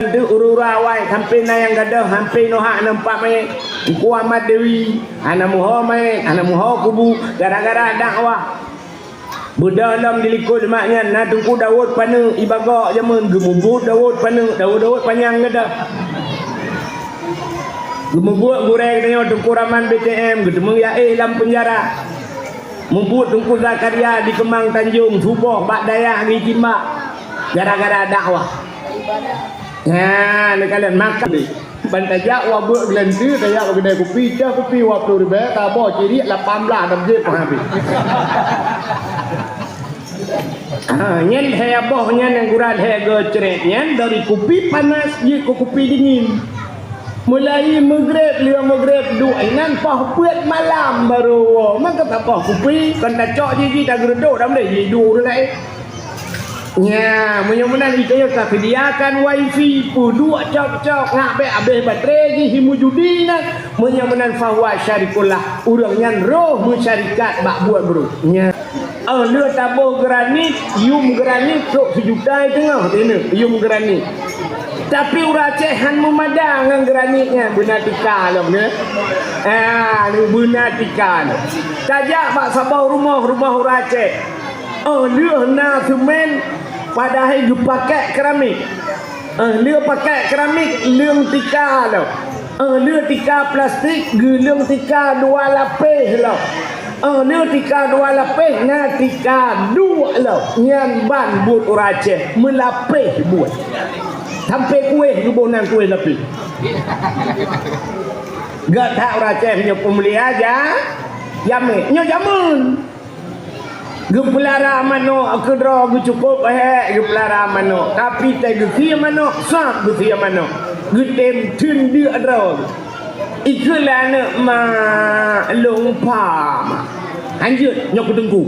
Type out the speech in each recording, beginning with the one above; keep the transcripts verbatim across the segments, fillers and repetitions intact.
Teuk ureueng-ureueng awai sampai na nyang gadôh, sampai nohak na empat manyét. Teungku Ahmad Dewi, hana meuho manyét, hana meuho kubu, gara-gara dakwah. Beudôh lom dilikot mak nyan, na Teungku Daud Paneuk, i bagok jameun, geumubuet Daud Paneuk, Daud-Daud panyang gadôh. Geumubuet gurée geutanyoe Teungku Rahman B T M, geuteumeung Yaéh lam peunjara. Mubuet Teungku Zakaria di Keumang Tanjong, suboh bak dayah geutimbak gara-gara dakwah. Nah, neukalon maka ban tajak wa beuk geulanteue, tajak bak keudai kupi, cah kupi dua puluh ribèe, taboh ciriek lapan blah lam jép peuhabéh. Ha, nyan hai boh nyan nyang gura lhèe go crét nyan dari kupi panas jeuet keu kupi dingin. Mulai meugreb, lheueh meugreb duek inan poh peuet malam barô woe. Maka tapoh kupi, kon tacok jih-jih tageureudoh lam deh jih duek ureueng laén. Nya, meunyoe meunan geutanyoe tasediakan wifi, peuduek cok-cok, ngak bèk abéh baterai jih, hi meujudi nyan. Meunyoe meunan fahuwa syarikun lah, ureueng nyan roh meusyarikat bak buet brôk. Nya. Oh, lheueh taboh granit, yum granit trok sijuta teungoh teuneuk, yum granit. Tapi ureueng Aceh han meumada ngon granit nyan, beuna tika lom, ya. Ah, beuna tika lom. Tajak bak saboh rumoh, rumoh ureueng Aceh. Oh, lheueh na semen, padahai geupakék keramik. Eh, lheueh pakék keramik, leueng tika lom. Eh, lheueh tika plastik, geuleueng tika dua lapéh lom. Eh, lheueh tika dua lapéh, na tika duek lom. Nyan ban buet ureueng Aceh, meulapéh buet. Sampai kuéh geuboh nan kuéh lapéh. Geuh that ureueng Aceh nyoe peumulia ja, jamé. Nyoe jameun. Geupeulara manok keudroe geucukôp hék geupeulara manok, tapi teuh geusie manok, sab geusie manok, geutem theun deuk droe. Ikheun lé aneuk ma lôn pha ma. Hanjeuet nyoe keu teungku.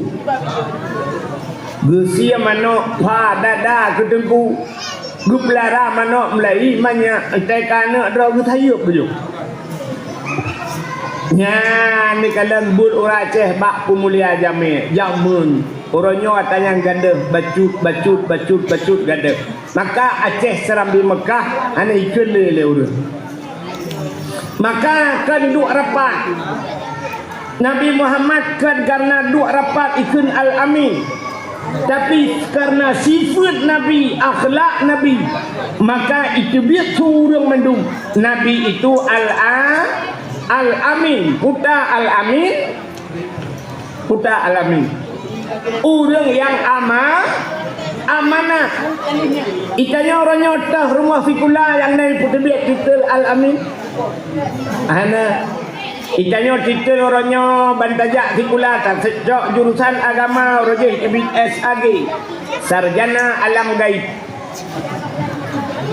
Geusie manok pha dada keu teungku. Geupeulara manok meulayi manyak, teuh ka aneuk droe geusayeup beujeuet. Nyan neukalon buet ureueng Aceh bak peumulia jamé, jameun. Uroe nyoe ata nyang gadôh bacut, bacut, bacut, bacut gadôh. Maka Aceh Serambi Meukah hana ikheun lé lé ureueng. Maka kon duek rapat. Nabi Muhammad kon kareuna duek rapat ikheun Al-Amin. Tapi kareuna sifeuet Nabi, akhlak Nabi, maka iteubiet su ureueng mandum Nabi itu Al-A-, Al-Amin, puta Al-Amin, puta Al-Amin. Ureueng nyang ama-, amanah. Itanyoe uroe nyoe teuh rumoh sikula nyang na ipeuteubiet titel Al-Amin? Hana. Itanyoe titel uroe nyoe ban tajak sikula, tacok jurusan agama, uroe jih iteubiet S A G, Sarjana Alam Gaib.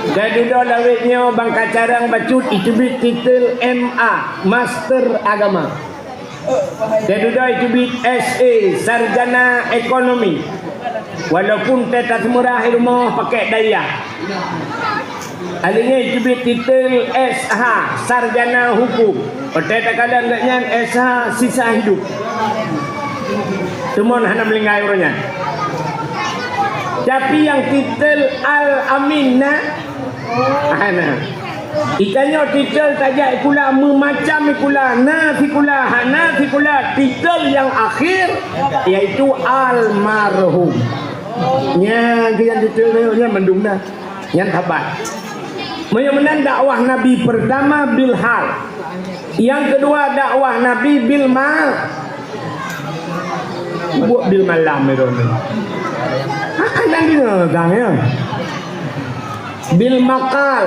Ka dudoe lawét nyoe ban ka carông bacut iteubiet titel M A, Master Agama. Ka dudoe iteubiet S A, Sarjana Ekonomi. Walaupun teuh taseumurah i rumoh pakék dayah. Alingai teubiet titel S H, Sarjana Hukum. Watée takalon gobnyan S H sisa hidup. Teuma hana meuninggai uroe nyan. Tapi nyang titel Al-Amin na? Hana. Itanyoe titel tajak sikula meumacam sikula, na sikula, hana sikula, titel nyang akhir yaitu almarhum. Nyan keuh nyang titel nyan mandum na. Nyan saban. Meunyoe meunan dakwah Nabi pertama bil hal. Nyang keudua dakwah Nabi bil ma-, buet bil malam itu. Ah, dan dia gang ya. Bil makal.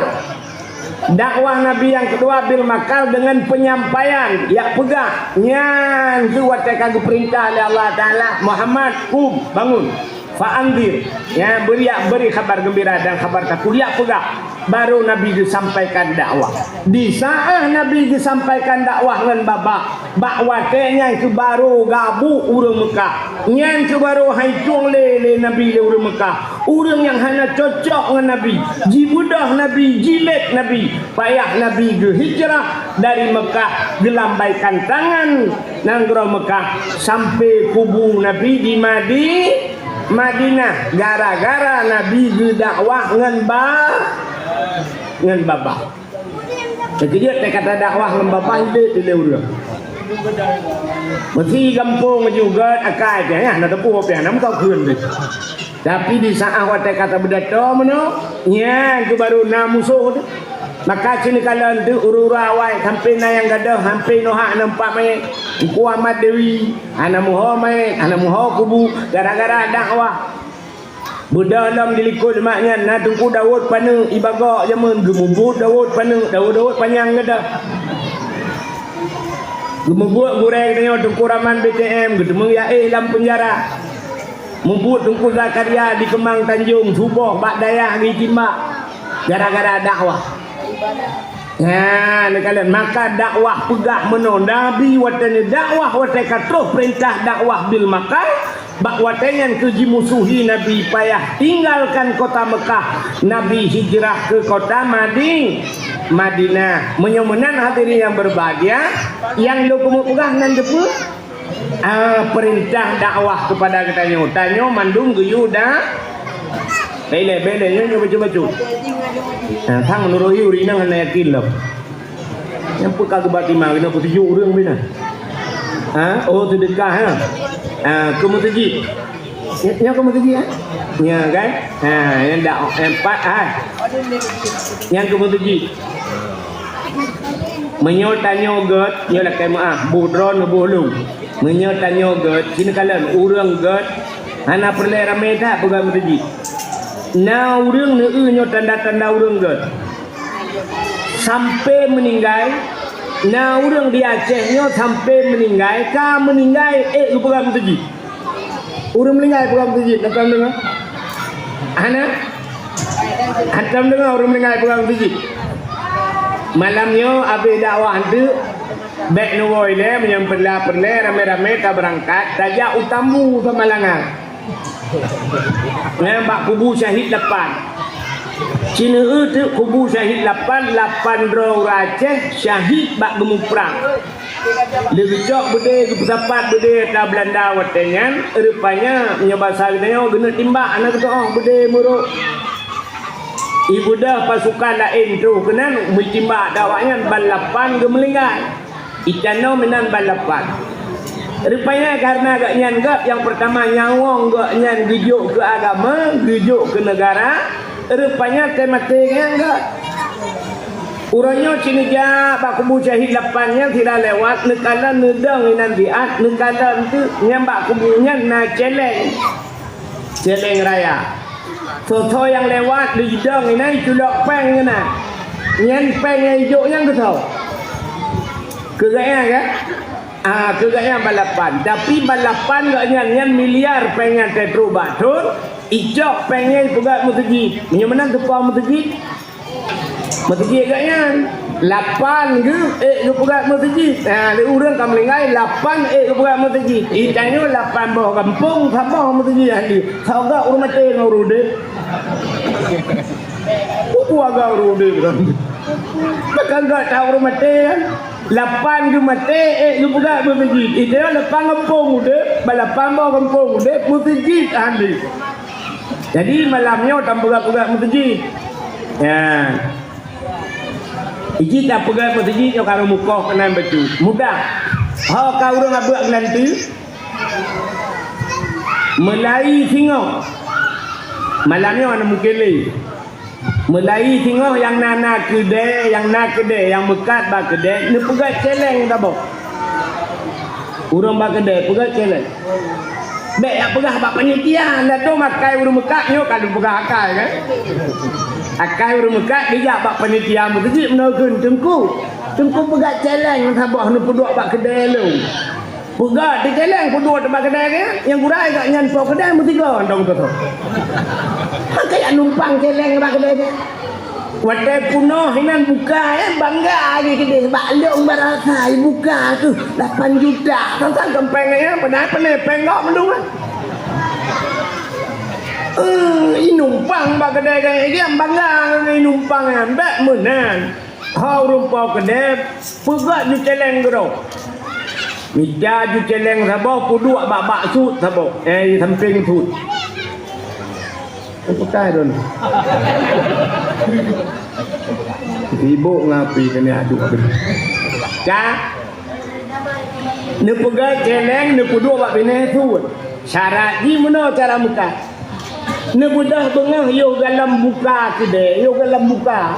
Dakwah Nabi nyang keudua bil makal deungon penyampaian, jak peugah. Nyan tu watée ka geupeurintah lé Allah Taala, "Muhammad, qum, bangun." Fa anzir, ya, beri, beri khabar geumbira dan khabar takue, jak peugah. Barô Nabi geusampaikan dakwah. Di saát Nabi geusampaikan dakwah ngon babah, bak watée nyan keuh barô gabuk ureuëng Meukah. Nyan keuh barô han itong lé, lé Nabi lé ureuëng Meukah. Ureuëng nyang hana cocok ngon Nabi, jibeudôh Nabi, jilet Nabi. Payah Nabi geuhijrah dari Meukah, geulambaikan tangan nanggroe Meukah, sampai kubu Nabi di Madi-, Madinah, gara-gara Nabi geudakwah ngon ba-, ngon babah. Teukeujot teuka dakwah ngon babah idéh dilèe ureueng. Meusi gampông juga akai teuh, na teupeu pian, na meukawen kheun teuh. Tapi di saát watèe ka tabeudatoe meunoe, nyan keuh baru na musoh teuh. Maka sinoe kalon teuh ureueng-ureueng awai sampoe na nyang gadôh, sampoe nohak nampak manyét. Teungku Ahmad Dewi, hana meuho manyét, hana meuho kubu, gara-gara dakwah. Beudôh lom di likôt mak nyan na Teungku Daud Paneuk, ibagoe jameun geumubuet Daud Paneuk, Daud-Daud panyang gadôh. Geumubuet gurèe geutanyoe Teungku Rahman B T M, geuteumeung yaéh lam peunjara. Mubuet Teungku Zakaria di Keumang Tanjong, suboh bak dayah geutimbak gara-gara dakwah. Nyan, neukalon, maka dakwah peugah meunoe, Nabi watèe neudakwah, watèe ka troh peurintah dakwah bil maqal, bak watèe nyan keuh jimusuhi Nabi payah tinggalkan kota Mekah, Nabi hijrah keu kota Madi-, Madinah. Meunyoe meunan hadirin yang berbahagia, nyang lôn keumeung peugah nan teupeue? Ah, peurintah dakwah keupada geutanyoe. Tanyoe mandum geuyue da-, bèk lé, bèk lé, nyoe, nyoe bacut-bacut. Ah, sang meunurot yue ureueng inong hana yakin lom. Nyang peue ka geuba tima keunoe peutujoh ureueng bina. Ha? Oh, seudeukah, ha? Ah, keu meuseujid. Nyoe, nyoe keu meuseujid, ha? Nyoe kan? Ha, nyang dak, nyang pat, ha. Nyang keu meuseujid. Meunyoe tanyoe gèt, nyoe lakèe meu'ah, boh droeneuh boh lôn. Meunyoe tanyoe gèt, sinoe kalon ureueng gèt, hana peureulèe ramé that peugah meuseujid. Na ureueng neueu nyoe tanda-tanda ureueng gèt. Sampoe meuninggai, na ureueng di Aceh nyoe sampoe meuninggai, ka meuninggai ék geupeugah meuseujid. Ureueng meuninggai peugah meuseujid, na tom deungö? Hana? Hantom deungö ureueng meuninggai peugah meuseujid. Malam nyoe abéh dakwah teuk, bèk neuwoe ilèe, meunyoe peureulèe-peureulèe ramé-ramé tabeurangkat, tajak u Tambu Samalanga. Nyan bak kubu syahid lapan. Sinoe teuk kubu syahid lapan, lapan droe ureueng Aceh syahid bak geumuprang. Lé geucok beudé, geupeusapat beudé ata Beulanda watèe nyan, rupanya meunyoe basa geutanyoe geuneuk timbak, hana geuteu'oh beudé meurok. Ibeudôh pasukan laén troh keunan meutimbak ata awaknyan, ban lapan geumeulinggai. Itanoe meunan ban lapan. Rupanya kareuna gobnyan gèt nyang peurtama nyawöng gobnyan geujok keu agama, geujok keu neugara, rupanya teumaté nyang gèt. Uroe nyoe cit neujak bak kubu syahid lapan nyan sira lewat, neukalon neudong inan siat, neukalon teuk nyan bak kubu nyan na cèlèng. Cèlèng raya. Soe-soe nyang lewat lé jidong inan culok pèng keunan. Nyan pèng nyang ijok nyan keu soe? Keu gobnyan kan? Ah, keu gobnyan balapan. Tapi balapan gobnyan nyan miliar pèng nyan teutrok bak thon, icok pèng nyan ipeugöt meuseujid. Meunyoe meunan teupeue meuseujid? Meuseujid gobnyan. Lapan geuh ék geupeugöt meuseujid. Ha, lé ureueng ka meuninggai, lapan ék geupeugöt meuseujid. Itanyoe lapan boh gampông, saboh meuseujid han deuh. Soe gèt ureueng maté ngon ureueng udép? Peue gèt ureueng udép kan? Kan gèt that ureueng maté kan? Lapan geuh maté ék geupeugöt meuseujid. Itanyoe lapan gampông udép, balapan boh gampông udép, meuseujid han deuh. Jadi malam nyoe tapeugöt-peugöt meuseujid. Ya. Iji tapeugöt meuseujid nyoe ka rhot mukoh keunan bacut. Mudah. Ho ka ureueng abeuek geulanteu. Meulai singoh. Malam nyoe hana mungken lé. Meulai singoh nyang na, na keudè, nyang na keudè, nyang meukat bak keudè, neupeugöt cèlèng saboh. Ureueng bak keudè peugöt cèlèng. Bèk jak peugah bak panitia, ndak teuh akai ureueng meukat nyoe ka lôn peugah akai kan. Akai ureueng meukat dijak bak panitia meuseujid meunoe kheun, "Teungku, Teungku peugöt cèlèng saboh neupeuduek bak keudè lôn." Peugöt di cèlèng peuduek bak keudè geuh, nyang gura gobnyan po keudè meusigoe dong teuh. Maka jak numpang cèlèng bak keudè geuh. Watèe peunoh inan buka, eh, bangga lagèe keudeh bak lôn barasa ibuka keuh lapan juta. Sang-sang keumpèng nyan, padahai pane pèng gob mandum kan. Eh, inumpang bak keudè geuh, eh, bangga ngon inumpang nyan, bèk meunan. Ho ureueng po keudè, peugöt ju cèlèng keudroe. Mita ju cèlèng saboh, peuduek bak, bak sut saboh. Eh, sampéng sut. Peukai droeneuh. Sibok ngapi keuneuk aduk. Ka? Neupeugah celeng, neupeuduek bak binéh suet. Syarat jih meunoe cara meukat. Neubeudoh beungoh yoh goh lom buka keudè, yoh goh lom buka.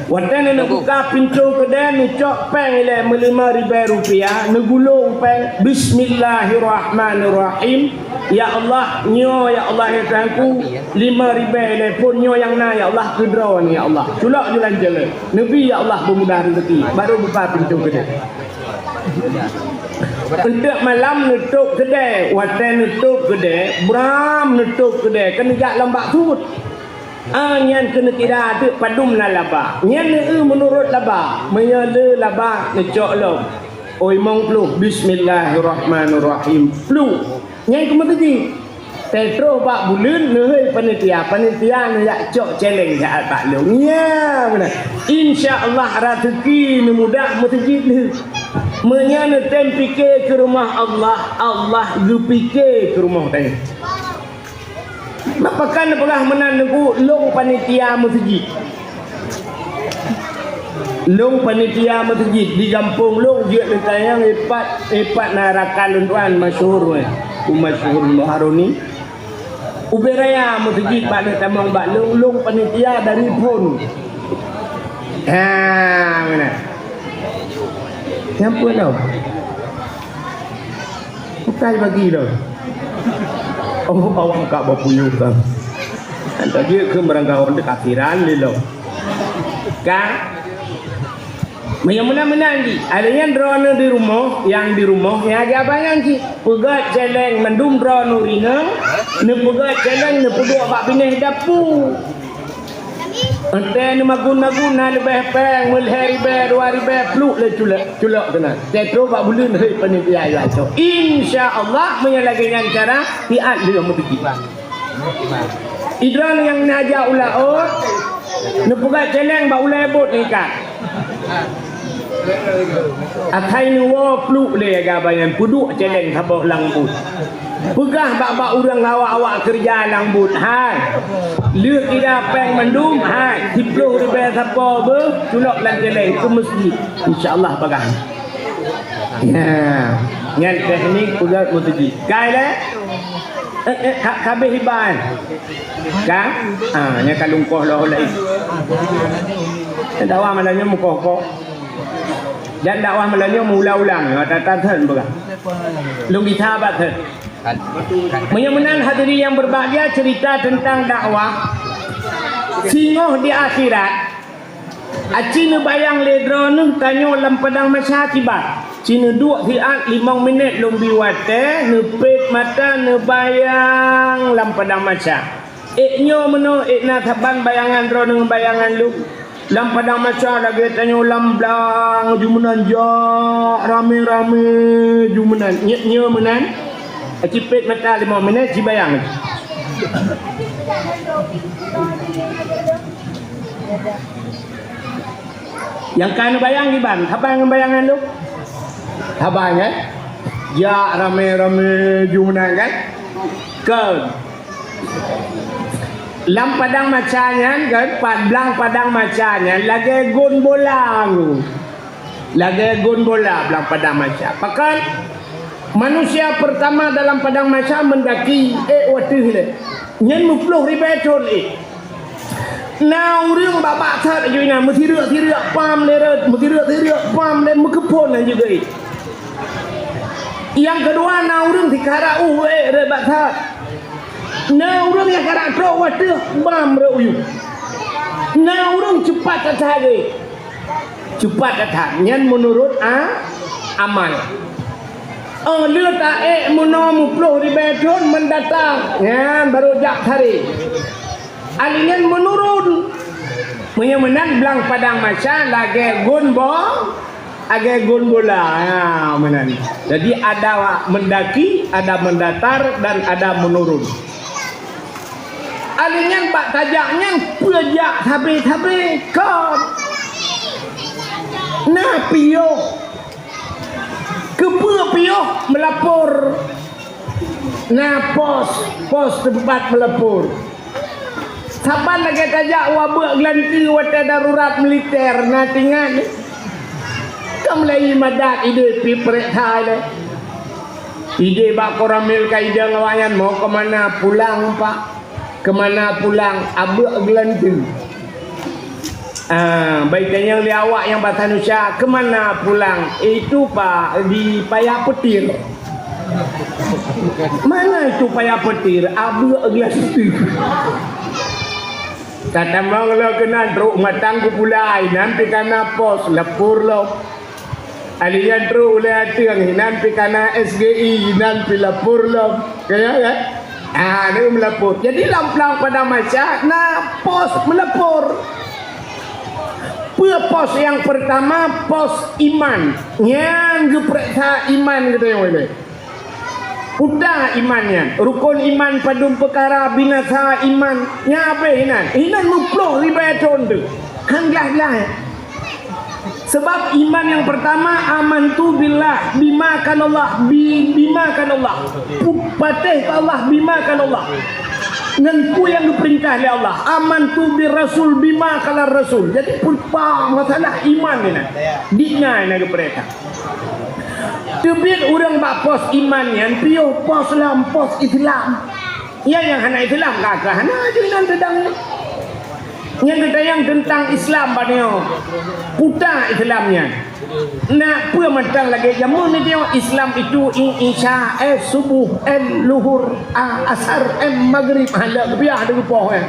Watèe neuneuk buka pintoe keudè, neucok péng ilèe meulimong ribèe rupiah, neugulong péng, "Bismillahirrahmanirrahim. Ya Allah, nyoe ya Allah, ya Tuhanku, limong ribèe ilèe phôn nyoe nyang na ya Allah, keu droeneuh ya Allah." Culok ju lam jeuet. Neubi ya Allah peumudah rezeki, baru buka pintoe keudè. Eunteuk malam neutôp keudè, watèe neutôp keudè, bram neutôp keudè, keuneuk jak lam bak suet. Ah, nyan keuneuk kira teuk padum na laba. Nyan neueu meunurot laba. Meunyoe le laba neucok lom. Oi mong pluh, bismillahirrahmanirrahim. Pluh. Nyan keuh meuteujih. Teutroh bak buleuen neuhôi panitia, panitia neujak cok celeng siat bak lôn. Nya beuna. Insya Allah raseuki neumudah meuseujid lheueh. Meunyoe neutem pike keu rumoh Allah, Allah geupike keu rumoh tanyoe. Maka neupeugah meunan Teungku, lôn panitia meuseujid. Lôn panitia meuseujid di gampông lôn jeuet neutanyong ipat, ipat na rakan lôn tuan masyhur weh, Teungku Masyhur Muharoni. Ubé raya meuseujid bak lôn tamong bak lôn, lôn panitia dari phôn. Ha, meunan. Nyang peue lom? Bukai bagi lom. Oh, awak ka bapuyuh kan. Anta jeuet keu meurangkawan deuk akhiran lé lom. Ka? Meunyoe meunan-meunan jih, alèh nyan droeneuh di rumoh, nyang di rumoh, nyang aja banyan cit. Peugöt cèlèng mandum droeneuh ringeung, neupeugöt cèlèng neupeuduek bak binéh dapu. Watèe neumagun-magun na leubeh péng, meulhèe ribèe, dua ribèe, pluek lé culok, culok keunan. Teutroh bak buleuen hei panitia ya cok. Insya Allah, meunyoe lagèe nyan cara, siat lheueh meuteujih. Idroeneuh nyang na jak u laôt, neupeugöt cèlèng bak ulèe bot neuikat. Asai neuwoe pluek lé gaba nyan peuduek cèlèng saboh lam bot. Peugah bak-bak ureueng awak-awak keureuja lam bot, "Hai, lheueh kira péng mandum, hai, siploh ribèe sapo beuh, culok lam cèlèng keu meuseujid." Insya Allah peugah. Nya, nyan teknik peugöt meuseujid. Kai lé? Eh, eh, ka, ka habéh iban. Ka? Ah, nyan ka lungkoh lom laén. Dakwah malam nyoe meukoh-koh. Dan dakwah malam nyoe meuulang-ulang, ha, tan-tan that peugah. Lôn gisa bak that. Meunyoe meunan hadirin yang berbahagia, cerita tentang dakwah singoh di akhirat. Aci neubayang lé droeneuh tanyoe lam padang mahsyar kiban. Ci neuduek siat limong minét lôn bi watèe, neupet mata neubayang lam padang mahsyar. Ék nyoe meunoe, ék na saban bayangan droeneuh bayangan lôn. Lam padang mahsyar lagèe tanyoe lam blang, ju meunan jak ramé-ramé ju meunan. Nyoe, nyoe meunan. Aci pet mata limong minét, ci bayang. Nyang ka neubayang kiban, haba ngon bayangan lôn? Haba, kan? Jak ramé-ramé ju meunan, kan? Kon. Lam padang mahsyar nyan, kan? Pad-, blang padang mahsyar nyan lagèe gon bola. Lagèe gon bola blang padang mahsyar. Pakon? Manusia pertama dalam padang mahsyar meundaki, ék u ateueh lé. Nyan meuploh ribèe thôn ék. Na ureueng bak-bak that laju inan, meusireuk-sireuk pam lé rot, meusireuk-sireuk pam lé meukeuphon laju geuék. Nyang keudua na ureueng sikara uh ék rot bak that. Na ureueng nyang kara trok u ateueh bam rot u yup. Na ureueng cupat that geuék. Cupat that, nyan meunurot a-, amal. Oh, lheueh taék meunoe meuploh ribèe thôn meundata, nyan barô jak taré. Alèh nyan meunurun. Meunyoe meunan blang padang mahsyar lagèe gon bo-, lagèe gon bola. Ha, meunan. Jadi ada meundaki, ada mendatar, dan ada menurun. Alèh nyan bak tajak nyan peue jak sabe-sabe kon. Na piôh. Keupeue piôh meulapor? Na pos, pos teumpat meulapor. Saban lagèe tajak u abeuk geulanteue watèe darurat militer, na teuingat? Ka mulai madat idéh pih peuriksa lé. Idéh bak koramil ka idong awaknyan, "Mau ke mana pulang, Pak?" "Ke mana pulang?" "Abeuk geulanteue." Ah, bai tanyong lé awak nyang basa Indonesia, "Ke mana pulang?" "Itu, Pak, di Paya Petir." "Mana itu Paya Petir?" "Abeuk geulanteue." Tatamong lom keunan trok Matang Kupulai, nan pih kana pos, leupur lom. Alèh nyan trok ulèe ateueng, inan pih kana S G I, inan pih leupur lom. Ka ya, kan? Ah, ni meulapor. Jadi, lam Padang Mahsyar na pos meulapor. Peue pos nyang peurtama? Pos iman. Nyan geupeuriksa iman geutanyoe. Peue iman nyan? Rukon iman padum peukara, binasa iman. Nyan abéh inan. Inan meuploh ribèe thon teuh. Han glah-glah. Sabab iman nyang peurtama, "Amantu billah, bima kanallah, bi-, bima kanallah." Pu-, patéh keu Allah, bima kanallah. Ngon peue nyang geupeurintah lé Allah. "Amantu bir rasul, bima kalar rasul." Jadi, peue masalah iman ni nah. Di nyan na geupeurintah. Teubiet ureueng bak pos iman nyan, piôh pos lam pos Islam. Nyan nyang hana Islam, ka, ka hana aju inan teudong nyan. Nyang geutanyong teuntang Islam bak nyoe. Peue Islam nyan? Na peue mantong lagèe jameun nyoe, Islam itu i-, Isya, eh, subuh, eh, luhur, ah, asar, eh, magrib, ha, lheuh geupiah deuh geupoh, eh.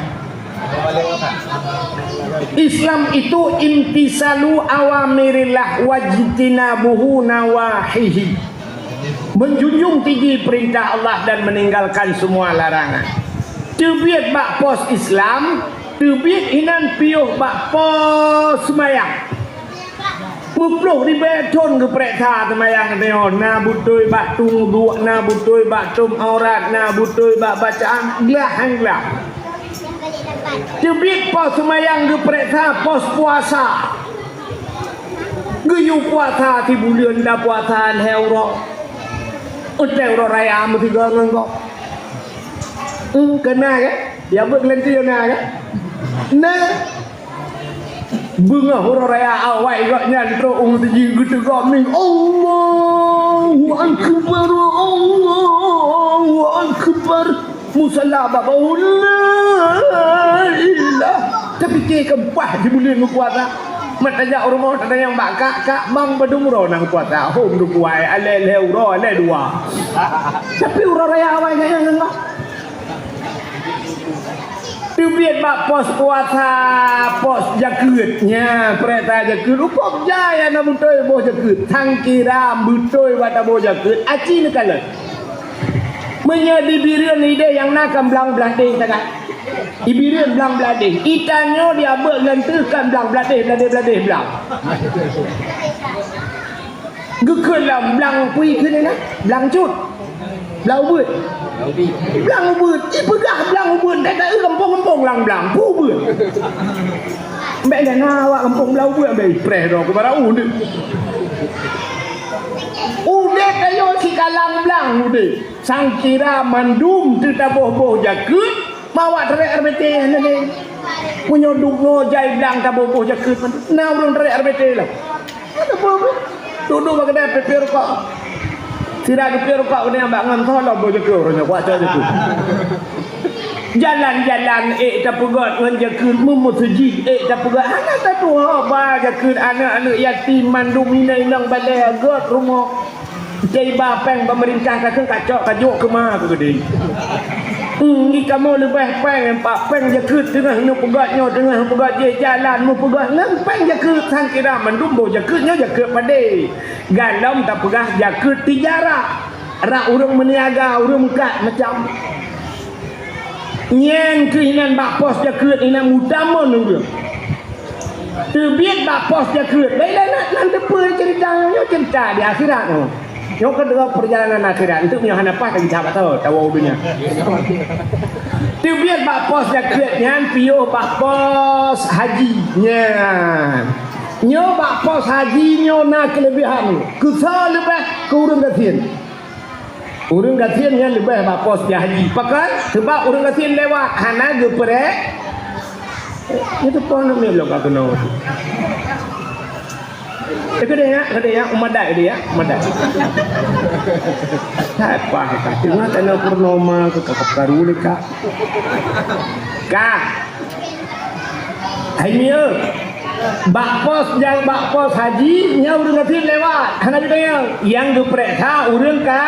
Islam itu imtisalu awamirillah wajtinabuhu nawahihi. Menjunjung tinggi perintah Allah dan meninggalkan semua larangan. Teubiet bak pos Islam, teubiet inan piôh bak pos seumayang. Meuploh ribèe thon geupeuriksa seumayang nyoe, na beutôi bak tueng duek, na beutôi bak tom aurat, na beutôi bak bacaan, glah han glah. Teubiet pos seumayang geupeuriksa pos puasa. Geuyue puasa sibuleuen, tapuasa lhèe uroe. Watèe uroe raya meusigoe ngon gob. Hmm, ka na kan? Ya, beuet lé na kan? Na. Beungoh uroe raya awai gobnyan trok u meuseujid geuteugah mie, "Allahu Akbar, Allahu Akbar." Musala bak bahô, "La ilah." Tapike keu paih sibuleuen meupuasa. Mat tajak u rumoh, tatanyong bak kak, "Kak, bang padum uroe na meupuasa?" "Hom dum kuai, alèh lhèe uroe, alèh dua." Tapi uroe raya awai gobnyan ngon gob. Teubiet bak pos puasa, pos jakeuet. Nyan, peurintah jakeuet. Rukok jai hana beutôi boh jakeuet. Sangkira beutôi bak taboh jakeuet. Aci neukalon. Meunyoe di Bireuen idéh nyang na kan blang bladéh takat. Di Bireuen blang bladéh. Di tanyoe di Abeuk Glanteue kan blang bladéh, bladéh, bladéh blang. Geukheun lam blang pui kheun na, blang cut. Blang ubeut. Blang ubeut. Ipeugah blang ubeut, dai-dai gampông-gampông lam blang, peue ubeut. Mbek na awak gampông blang ubeut, mbek ipreh droe keu barô udép. Udép tanyoe sikalang blang udép. Sangkira mandum teuh taboh-boh jakeuet, mawat tarek R B T hana lé. Meunyoe dum nyoe jai blang taboh-boh jakeuet, na ureueng tarek R B T lom. Ada apa-apa. Duduk bak kedai, piep-piep rukok. Sira geupie rukok keuneuk bak ngon soe lom boh jakeuet uroe nyoe, kuat cok jakeuet. Jalan-jalan ék tapeugöt ngon jakeuet, meumeuseujid ék tapeugöt. Hana tatuho ba jakeuet aneuk-aneuk yatim mandum inong-inong balèe göt rumoh. Teuiba péng peumeurintah ka kheun kacok kajok keuma keu geude. Hmm, di kamoe leubeh péng, empat péng jakeuet teungoh neupeugöt nyoe, teungoh neupeugöt jéh jalan meupeugöt ngon péng jakeuet sangkira mandum boh jakeuet nyoe jakeuet padé. Galom tapeugah jakeuet tijarah. Rak ureueng meuniaga, ureueng meukat macam. Nyan keuh inan bak pos jakeuet inan meutamon ureueng. Teubiet bak pos jakeuet. Baiklah, nak nan teupeue cerita nyoe, cerita di akhirat nyoe. Nyoe keudroe perjalanan akhirat. Untuk nyoe hana paih lagi sahabat tau, tawoe u dunia. Teubiet bak pos jakeuet nyan piôh bak pos haji nyan. Nyoe bak pos haji nyoe na keulebihan. Keu soe leubeh? Keu ureueng gasien. Ureueng gasien nyan leubeh bak pos haji. Pakon? Sebab ureueng gasien lewat hana geupeuré-, Nyoe teupeue aneuk miet lôn ka keunoe. Eh, keudeh nyak, keudeh nyak, u Madai keudeh nyak, u Madai. Hai pah ka, teungoh tanoh purnoma keu ka, ka karu lé ka. Ka. Hai nyoe, bak pos, nyang bak pos haji, nyan ureueng gasien lewat, hana geutanyong. Nyang geupreksa ureueng ka,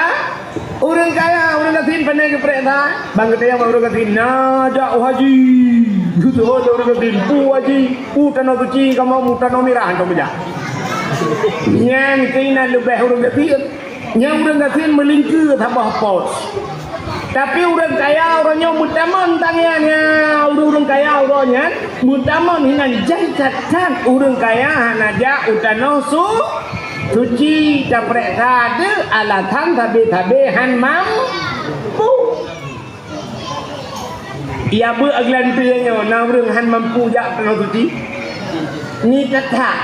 ureueng kaya, ureueng gasien pane geupreksa. Ban geutanyong bak ureueng gasien, "Na jak u haji?" Geuteuhôi lé ureueng gasien, "Peue haji? Peue tanoh suci kamoe, mu tanoh mirah hantom jak." Nyan keunan leubeh ureueng gasien. Nyang ureueng gasien meulingkeue saboh pos. Tapi ureueng kaya uroe nyoe meutamong tangian, ya, ureueng-ureueng kaya uroe nyan meutamong hinan. Jai that-that ureueng kaya hana jak u tanoh su-, suci, tapreksa deuh alasan sabe-sabe han mampu. Ya, beuet geulanteue nyoe, na ureueng han mampu jak tanoh suci? Ni that-that.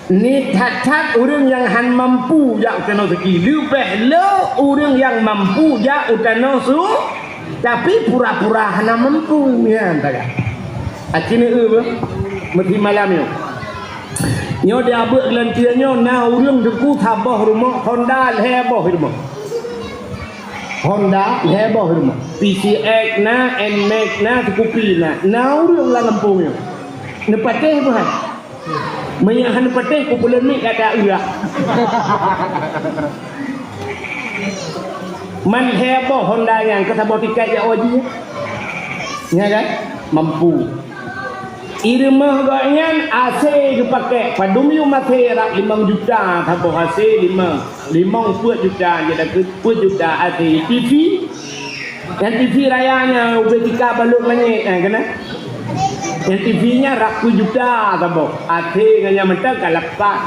Ni that-that ureueng nyang han mampu jak tanoh suci. Leubeh le ureueng nyang mampu jak u tanoh su-, tapi pura-pura hana mampu. Nyan taga. Aci neu beuh. Meuti malam nyoe. Nyoe di abeuet geulanteue nyoe na ureueng teuku saboh rumoh Honda lhèe boh rumoh. Honda lhèe boh rumoh. P C X na, N-Max na, Scoopy na. Na ureueng lam gampông nyoe. Neupatéh beuh hai. Meunyoe hana neupatéh, kupeuleumiek gata uyak. Man lhèe boh Honda nyan keu saboh tiket jak u haji. Nya kan? Mampu. I rumoh gobnyan A C geupakè, padum yum A C rab limong juta saboh A C, limong, limong peuet juta, jadi peuet juta A C. T V, nyang T V raya nyan ubé tika balot manyét, eh, keunan. Nyang T V nyan rab peuet juta saboh, A C ngon nyang mantong ka lapan.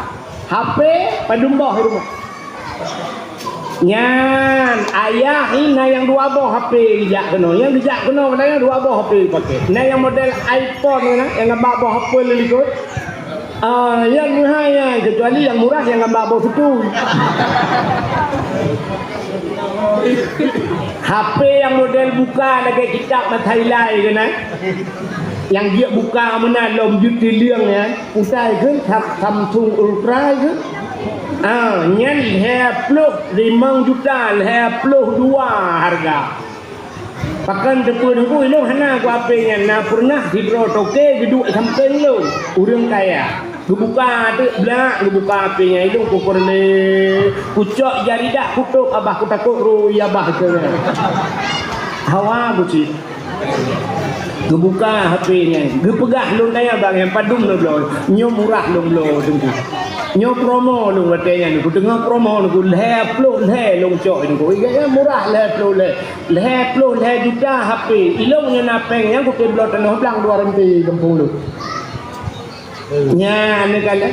H P padum boh i rumoh. Nyan, ayah ni na nyang dua boh H P geujak keunoe. Nyang geujak keunoe, na nyang dua boh H P geupakè. Na nyang model iPhone na, nyang gambar boh apel di likot. Ah, nyan meuhai nyan, kecuali nyang murah nyang gambar boh sutui. H P nyang model buka lagèe kitab mata ilai keunan. Nyang jeuet buka meunan lom jeuet tileueng nyan. Utai kheun Sam-, Samsung Ultra kheun. Ah, nyan lhèe ploh limong juta, lhèe ploh dua hareuga. Pakon teupeu teungku, ilôn hana ku H P nyan, na peureunah sidroe toke geuduek sampéng lôn, ureueng kaya. Geubuka teuk blak, geubuka H P nyan, ilôn ku peureulèe. Kucok jari dak kutôp, abah kutakot rui abah keu nyan. Hawa bucit. Geubuka H P nyan, geupeugah lôn tanyong bang nyan padum lôn bloe. Nyoe murah lôn bloe teungku. Nyoe promo lôn watèe nyan teungku. Teungoh promo teungku, lhèe ploh lhèe lôn cok teungku. Ingat nyan murah lhèe ploh lhèe. Lhèe ploh lhèe juta H P. Ilôn nyoe na pèng nyan kutem bloe tanoh blang dua renti gampông lôn. Nyan, ni kan, eh?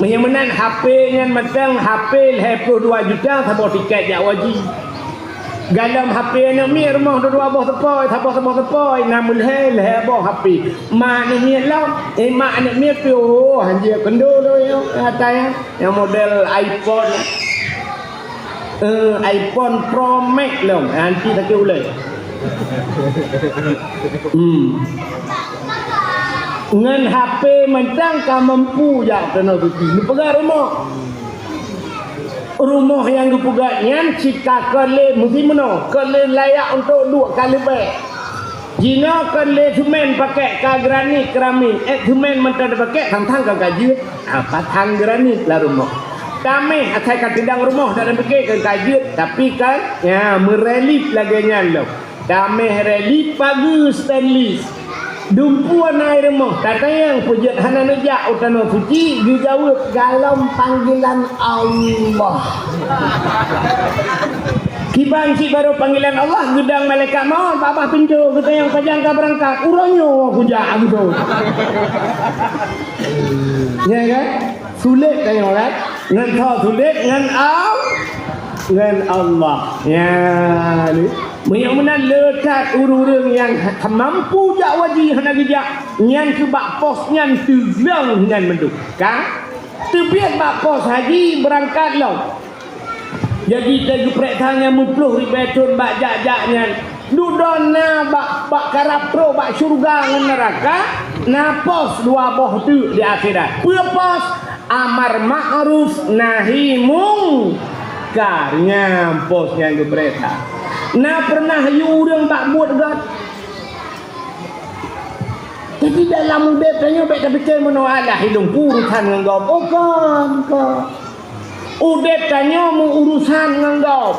Meunyoe meunan H P nyan mantong, H P lhèe ploh dua juta, saboh tiket jak u haji. Galom H P aneuk miet rumoh dua boh seupôi, saboh-saboh seupôi, na meulhèe lhèe boh H P. Mak aneuk miet lom, eh, mak aneuk miet pih, oh, hanjeuet keundo lôn nyoe, ata nyan, nyang model iPhone. Eh, iPhone Pro Max lom, eh, anti sakét ulèe. Hmm. Ngon H P mantong ka mampu jak keunoe suci. Neupeugah rumoh. Rumoh nyang geupeugah nyan cit ka kon lé musim meunoe, kon lé layak untuk duek ka leubeh. Jinoe kon lé semen pakèk ka granit, keramik. Eh, semen mantong tapakèk, sang-sang ka ka jeuet. Ah, patang granit lam rumoh. Taméh asai ka teudong rumoh, dak tapikè ka ka jeuet, tapi kan, ya, meurelief lagèe nyan lom. Taméh relief pageue stainless. Dumpeue na i rumoh, tatanyong peue jeuet hana neujak u tanoh suci, geujaweueb galom panggilan Allah. Kiban cit barô panggilan Allah, geudong malaikat maut bak babah pintoe, geutanyong pajan ka beurangkat, uroe nyoe kujak, gitu. Ya kan? Sulet tanyong kan? Ngon tho sulet ngon Al-, ngon Allah. Ya, ni. Meunyoe meunan le that ureueng-ureueng nyang ha-, mampu jak u haji hana geujak, nyan keu bak pos nyan teugleng nyan mandum. Ka? Teubiet bak pos haji beurangkat lom. Jadi, teugeupreksa nyang meuploh ribèe thon bak jak-jak nyan. Dudoe na bak, bak karab trok bak syeuruga ngon neuraka, na pos dua boh teuk di akhirat. Peue pos? Amar ma'ruf nahi mungkar. Nyan pos nyang geupeurintah. Na peureunah yue ureuëng bak buet gét? Jadi dalam udeb tanyoe bék tapike meunoe, "Alah, ilong peurusan ngon gob." Oh, kon, kon. Udeb tanyoe meu-urusan ngon gob.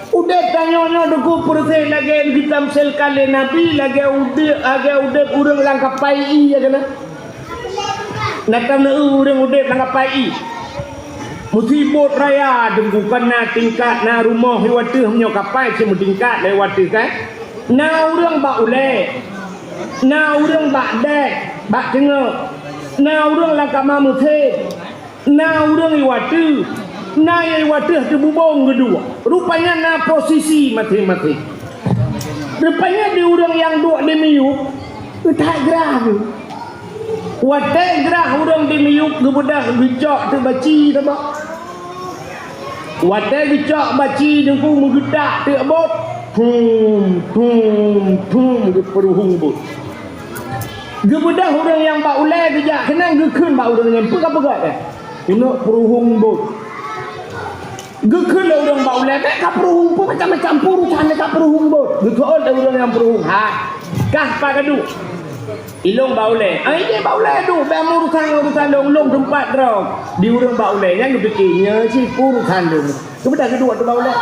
Udeb tanyoe nyoe deuku peureuseh lagée geutamsilkan lé Nabi, lagée udeb, lagée udeb ureuëng lam kapai ié, ya kan? Na taneuk ureuëng udeb lam kapai ié. Meusibot raya deuku, kan na tingkat, na rumoh ié wateuh, meunyoe kapai cit meutingkat lé wateuh kan. Na ureuëng bak ulée, na ureuëng bak dék, bak teungoh, na ureuëng lam kama meusé, na ureuëng ié wateuh, na nyang ié wateuh teububông geuduek. Rupanya na posisi maséng-maséng. Rupanya di ureuëng nyang duek di miyueb, geutak grah geuh. Watée grah ureuëng di miyueb geubeudah geucok teuk baci teuba. Watée geucok baci deuku meugeutak teuk bot, thum, thum, thum, geupeuruhong bot. Geubeudah ureuëng nyang bak ulée geujak keunan geukheun bak ureuëng nyan, "Peue ka peugah teuh?" "Inok peuruhong bot." Geukheun lé ureuëng bak ulée, "Bék ka peuruhong, peue macam-macam peurusan ka peuruhong bot." Geukheun lé ureuëng nyang peuruhong, "Hai, kah pat ka duek?" "Ilong bak ulée." "Ai, ideh bak ulée duek, bék meu urusan ngon urusan lôn, lôn teumpat droe." Di ureuëng bak ulée nyan geupike, "Nyoe cit peurusan lôn." Geupeudah geuduek teuk bak ulée.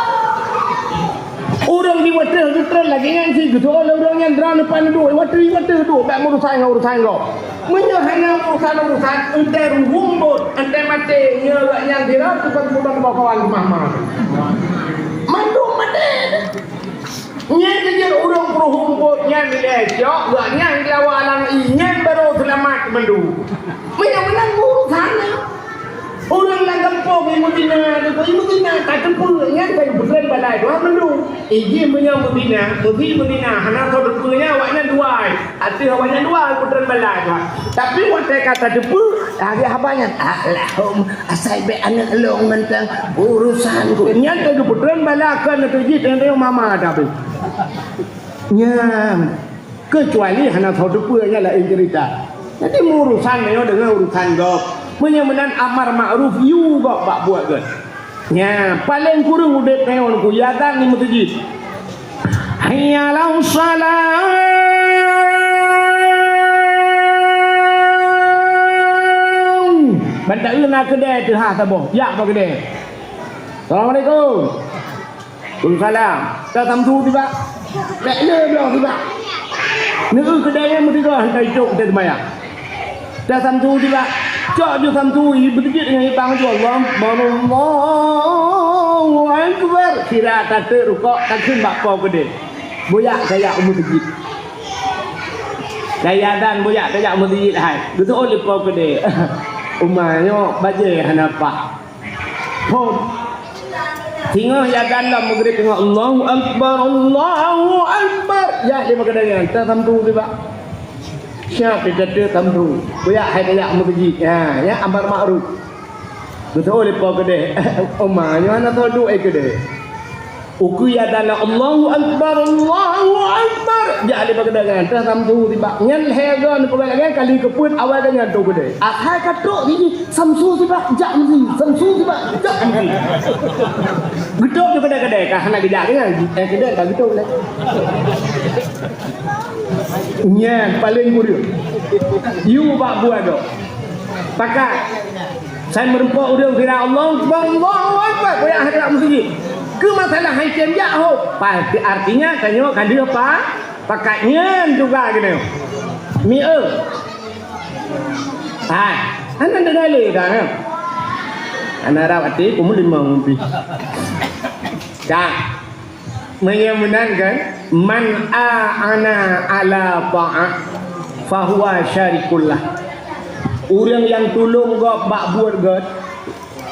Ureuëng di wateuh geutreun lagée nyan cit, geuteupeue lé ureuëng nyan droe neupan duek, wateuh, wateuh duek, bék meu urusan ngon urusan gob. Meunyoe hana urusan-urusan, eunteuk ruhong bot, eunteuk maté, nyoe gobnyan sidroe tukang keubon bak kawan mama. Mandum maté. Nyan keujeuet ureuëng peuruhong bot nyan ilée cok, gobnyan geulawa lam ié, nyan barô seulamat mandum. Meunyoe meunan urusan nyan. Ureuëng lam gampông nyang meuzina, nyang meuzina ka teupeue, nyan ka geupeutreun bala Tuhan mandum. Iji meunyoe meuzina, meusi meuzina, hana soe teupeue nyan awaknyan dua. Ateueh awaknyan dua geupeutreun bala Tuhan. Tapi watée ka tateupeue, lagée haba nyan, "Alahum, asai bék aneuëk lôn mantong urusan ku." Nyan ka geupeutreun bala kon ateueh jih, teuntée mama tapi. Nyan. Keucuali hana soe teupeue, nyan laén ceurita. Jadi, meu urusan meunyoe deungon urusan gob. Meunyoe meunan amar makruf, yue gob bak buet gét. Nyan, paleng kureueng udeb tanyoe nyoe, ya azan di meuseujid. Hayya 'alas shalah. Ban taeu na keudée teuhah saboh, jak bak keudée. Assalamualaikum. Waalaikumsalam. Ta samsu sibak. Bék le bloe sibak. Neu keudée nyang meusigoe hana icok teuh seumayang. Ta samsu sibak. Cok ju samsu, i beuteubiet ngon ibang ju, Allahu Akbar, Allahu Akbar. Sira tateuk rukok, takheun bak po keudée. Boyak kajak u meuseujid. Kaya dan boyak kajak u meuseujid hai. Geuteuôt lé po keudée. Uma nyoe bajée hana paih. Phon. Singoh ya dan lom Maghrib, singoh, "Allahu Akbar, Allahu Akbar." Ya, lima kadang nyan, ta samsu sibak. Siap, dia kata samsu. Kuyak hai, kuyak meuseujid. Ha, ya, amar makruf. Beutôi lé po keudeh. Oma, nyoe hana soe duek keudeh. Uku ya dan, "Allahu Akbar, Allahu Akbar." Jak lé bak geudangan, teuh samsu sibak. Nyan lhèe goe neupeugah lagèe kali keupeuet awai geuh nyan tôh keudè. Asai ka trok jih samsu sibak jak meusi, samsu sibak jak meusi. Geutôk ju keudè-keudè ka hana geujak keunan. Eh, keudè ka geutôk lé. Nyan paleng kureueng. Yue bak buet gob. Pakat. Sai meureumpok ureueng sira, "Allahu Akbar, Allahu Akbar." Goyang hana gerak meuseujid. Keu masalah hai tem jak ho. Pa-, artinya tanyoe ka lheueh pa-, pakat nyan juga keunoe. Mieu. Hai, hana deungoe lé ka, ha? Hana rab até, peue meulimong pih. Ka. Meunyoe meunan kan, "Man a'ana ala ta'ah, fahuwa syarikul lah." Ureueng nyang tulông gob bak buet gèt,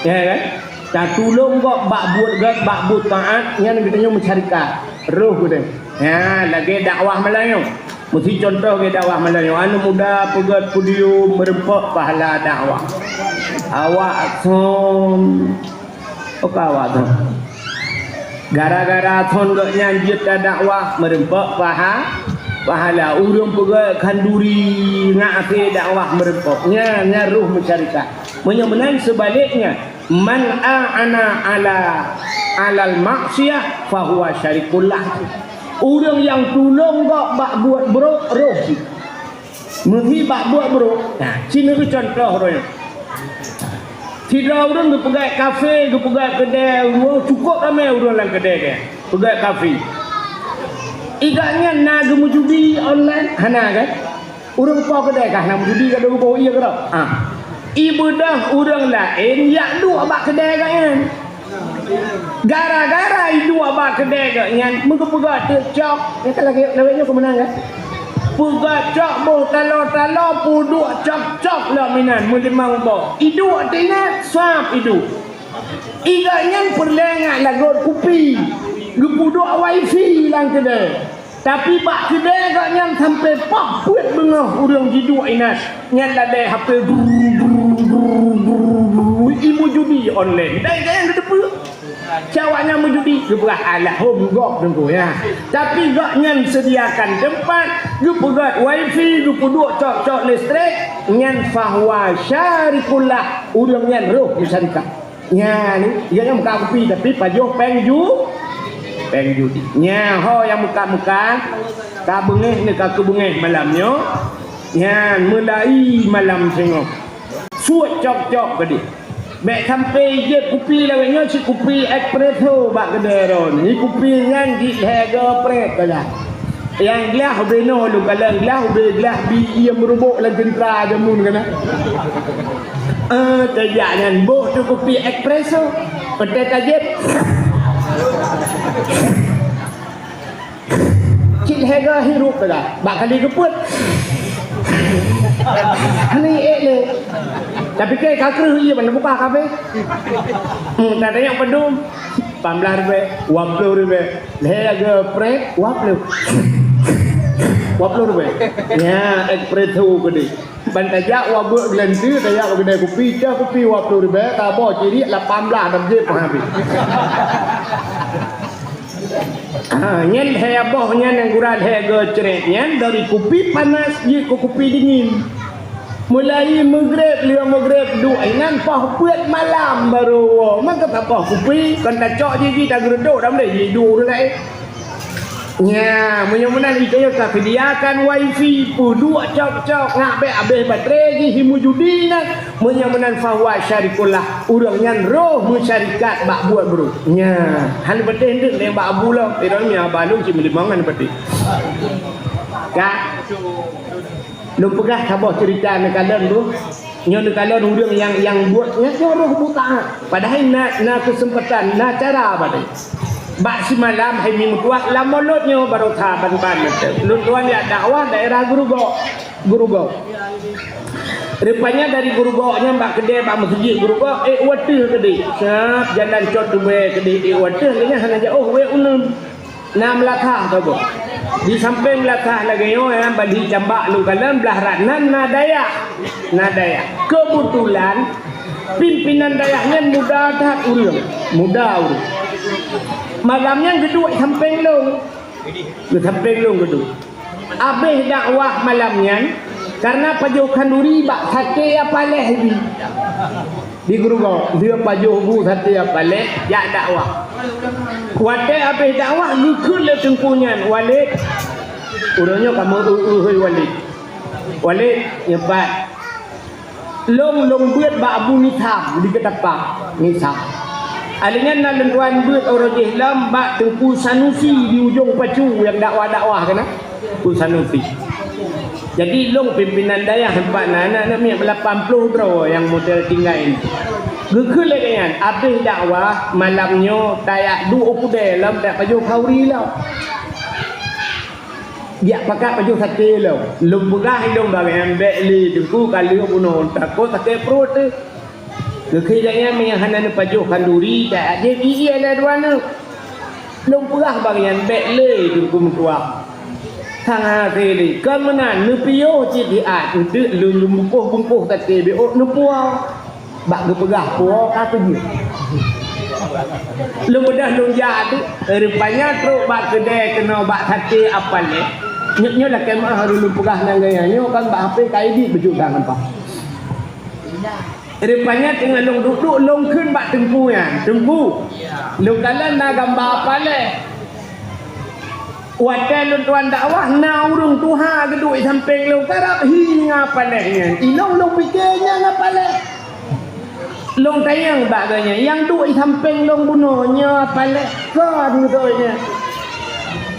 ya kan? Tatulông gob bak buet gèt, bak buet taat, nyan geutanyoe meusyarikat. Roh geutanyoe. Ya, lagèe dakwah malam nyoe. Meusi contoh lagèe dakwah malam nyoe. Aneuk muda peugèt podium meureumpok pahala dakwah. Awak som. Oka awak som. Gara-gara thon geuh nyan jeuet dakwah meureumpok paha-, pahala. Ureuëng peugét khanduri ngat até dakwah meureumpok. Nyan, nyan roh meusyarikat. Meunyoe meunan seubaliknya, man a'ana ala, alal maksiyah fahuwa syarikul lah. Ureuëng nyang tulông gob bak buet brok roh jih. Meuhi bak buet brok. Nah, ci neueu cuntoh roh nyan. Sidroe ureuëng geupeugét kafe, geupeugét keudè, ureuëng cukôp ramé ureuëng lam keudè kèe. Peugét kafe. Iga nyan na geumeujudi online, hana kan? Ureuëng po keudè kah na meujudi ka dua ribu iya keudroe. Ah. Ibeudôh ureuëng laén yak duek bak keudè geuh nyan. Gara-gara iduek bak keudè geuh nyan meugeupeugah teuk cok, nyang ka lagée lawét nyoe keumeunang kan? Peugah cok boh taloe-taloe peuduek cok-cok lom inan meulimong boh. Iduek teuingat sab iduek. Iga nyan peureulée ngat lagot kupi, geupeuduek wifi lam keudè. Tapi bak keudè geuh nyan sampai pah peuet beungoh ureuëng jiduek inan. Nyan ladée H P brrr, brrr, brrr, brrr, brrr, imeujudi online. Dai geuh nyan geuteupeue. Cawak nyan meujudi, geupeugah alahom gob teungku ya. Tapi geuh nyan sediakan teumpat, geupeugét wifi, geupeuduek cok-cok listrik, nyan fahuwa syarikul lah, ureuëng nyan roh meusyarikat. Nyan, ia nyang muka kupi tapi pajoh péng ju-, péng judi. Nya ho nyang muka-muka ka beungéh ni ka keubeungéh malam nyoe. Nyan meulai malam singoh. Suet cok-cok keudeh. Bék sampai jeuet kupi lawét nyoe cit kupi espresso bak keudè droe. Ni kupi nyan jih lhèe go prét saja. Nyang glah ubé noe lôn kalon glah ubé glah bi ie meurubok lam ceuntra jameun kana. Eh, tajak nyan boh tu kupi espresso. Peuté tajép. Cit hega hirup dah. Bak kali keupeuet. Ni ék lé. Tapi ke ka kreuh ie ban buka kafe. Hmm, tak tanya pedum. Lapan belas ribèe, dua puluh ribèe. Lhèe go prét, dua puluh. Dua puluh ribèe. Nya, espresso keudeh. Ban tajak wabeuek geulanteue, tajak bak keudè kupi, cah kupi dua puluh ribèe, taboh ciriek lapan belas dan jép peuhabéh. Ha, nyan lhèe boh nyan nyang gura lhèe go crét nyan dari kupi panas jeuet keu kupi dingin. Mulai meugreb, lheueh meugreb duek inan poh peuet malam barô woe. Maka taboh kupi, kon tacok jih, jih tageureutok lam deh, jih duek ureueng laén. Nya, meunyoe meunan, itu ka sediakan wifi, peuduek cok-cok, ngak bèk abéh baterai jih, himu judi nyan. Meunyoe meunan, fahuwa syarikul lah, ureueng nyan roh meusyarikat bak buet brok. Nya, hana patéh ndeuk lé bak abu lom, irong nya balu cit meulimong hana patéh. Ka? Lôn peugah saboh cerita neukalon tu. Nyoe neukalon ureueng nyang, nyang buet nyan nyoe roh buta. Padahai na, na keuseumpatan, na cara bak nyan. Bak simalam hai mi meutuah lam mulod nyoe baroesa ban-ban mantong. Lôn tuan jak dakwah daerah Gurugok. Gurugok. Rupanya dari Gurugok nyan bak keudè bak meuseujid Gurugok, ék u ateueh keudeh. Sab jalan cot tubèe keudeh ék u ateueh, lé nyan hana jak, oh, wék uneun. Na meulatah saboh. Di sampéng meulatah lagèe nyoe, ya, bali cambak lôn kalon blah rat nan na dayah. Na dayah. Keubeutulan, pimpinan dayah nyan muda that ureueng. Muda ureueng. Malam nyan geuduek sampéng lôn. Di sampéng lôn geuduek. Abéh dakwah malam nyan, karna pajoh khanduri bak saté ya paléh jih. Di Gurugok, dia pajoh bu saté ya paléh, jak dakwah. Watèe abéh dakwah, geukheun lé teungku nyan, "Walid." Ureueng nyoe ka meu-eu-eu, "Hei Walid." "Walid, nyebat." Lôn, lôn beuet bak Abu Mitham di Keutapa, Mitham. Alèh nyan na lôn tuan beuet uroe jih lom bak Teungku Sanusi di Ujong Pacu nyang dakwah-dakwah keunan. Teungku Sanusi. Jadi lôn pimpinan dayah teumpat na, na, na miet lapan ploh droe nyang model tinggai. Geukheun lé geuh nyan, abéh dakwah malam nyoe tajak duek u keudè lom, tajak pajoh khanduri lom. Jak pakat pajoh saté lom. Lôn peugah ilôn bak gobnyan, "Bèk lé, Teungku, ka lheueh bunoe, takot sakét pruet teuh." Geukheun lé gobnyan, "Meunyo hana neupajoh khanduri, tajak jieb ie lé dua neuk." Lôn peugah bak gobnyan, "Bèk lé, Teungku meutuah. Sang hasé lé. Kon meunan, neupiôh cit siat, eunteuk lôn, lôn bungkôh-bungkôh saté beuôt neupuwoe." Bak geupeugah puwoe ka teujeuet. Lôn beudôh lôn jak tu, rupanya trok bak keudè keunoe bak saté Apaléh. Nyoe, nyoe lakèe meu'ah harôh lôn peugah nanggroe nyoe kan bak H P ka idit beujeuet sampah. Rupanya teungoh lôn duek-duek lôn kheun bak teungku nyan, "Teungku, lôn kalon na gamba Apaléh." Watèe lôn tuan dakwah, na ureueng tuha geuduek i sampéng lôn, karab hi ngon Apaléh nyan. Ilôn lôn pike nyan Apaléh. Lôn tanyong bak geuh nyan, "Nyang duek i sampéng lôn bunoe nyoe Apaléh?" "Kon," geutanyong nyan.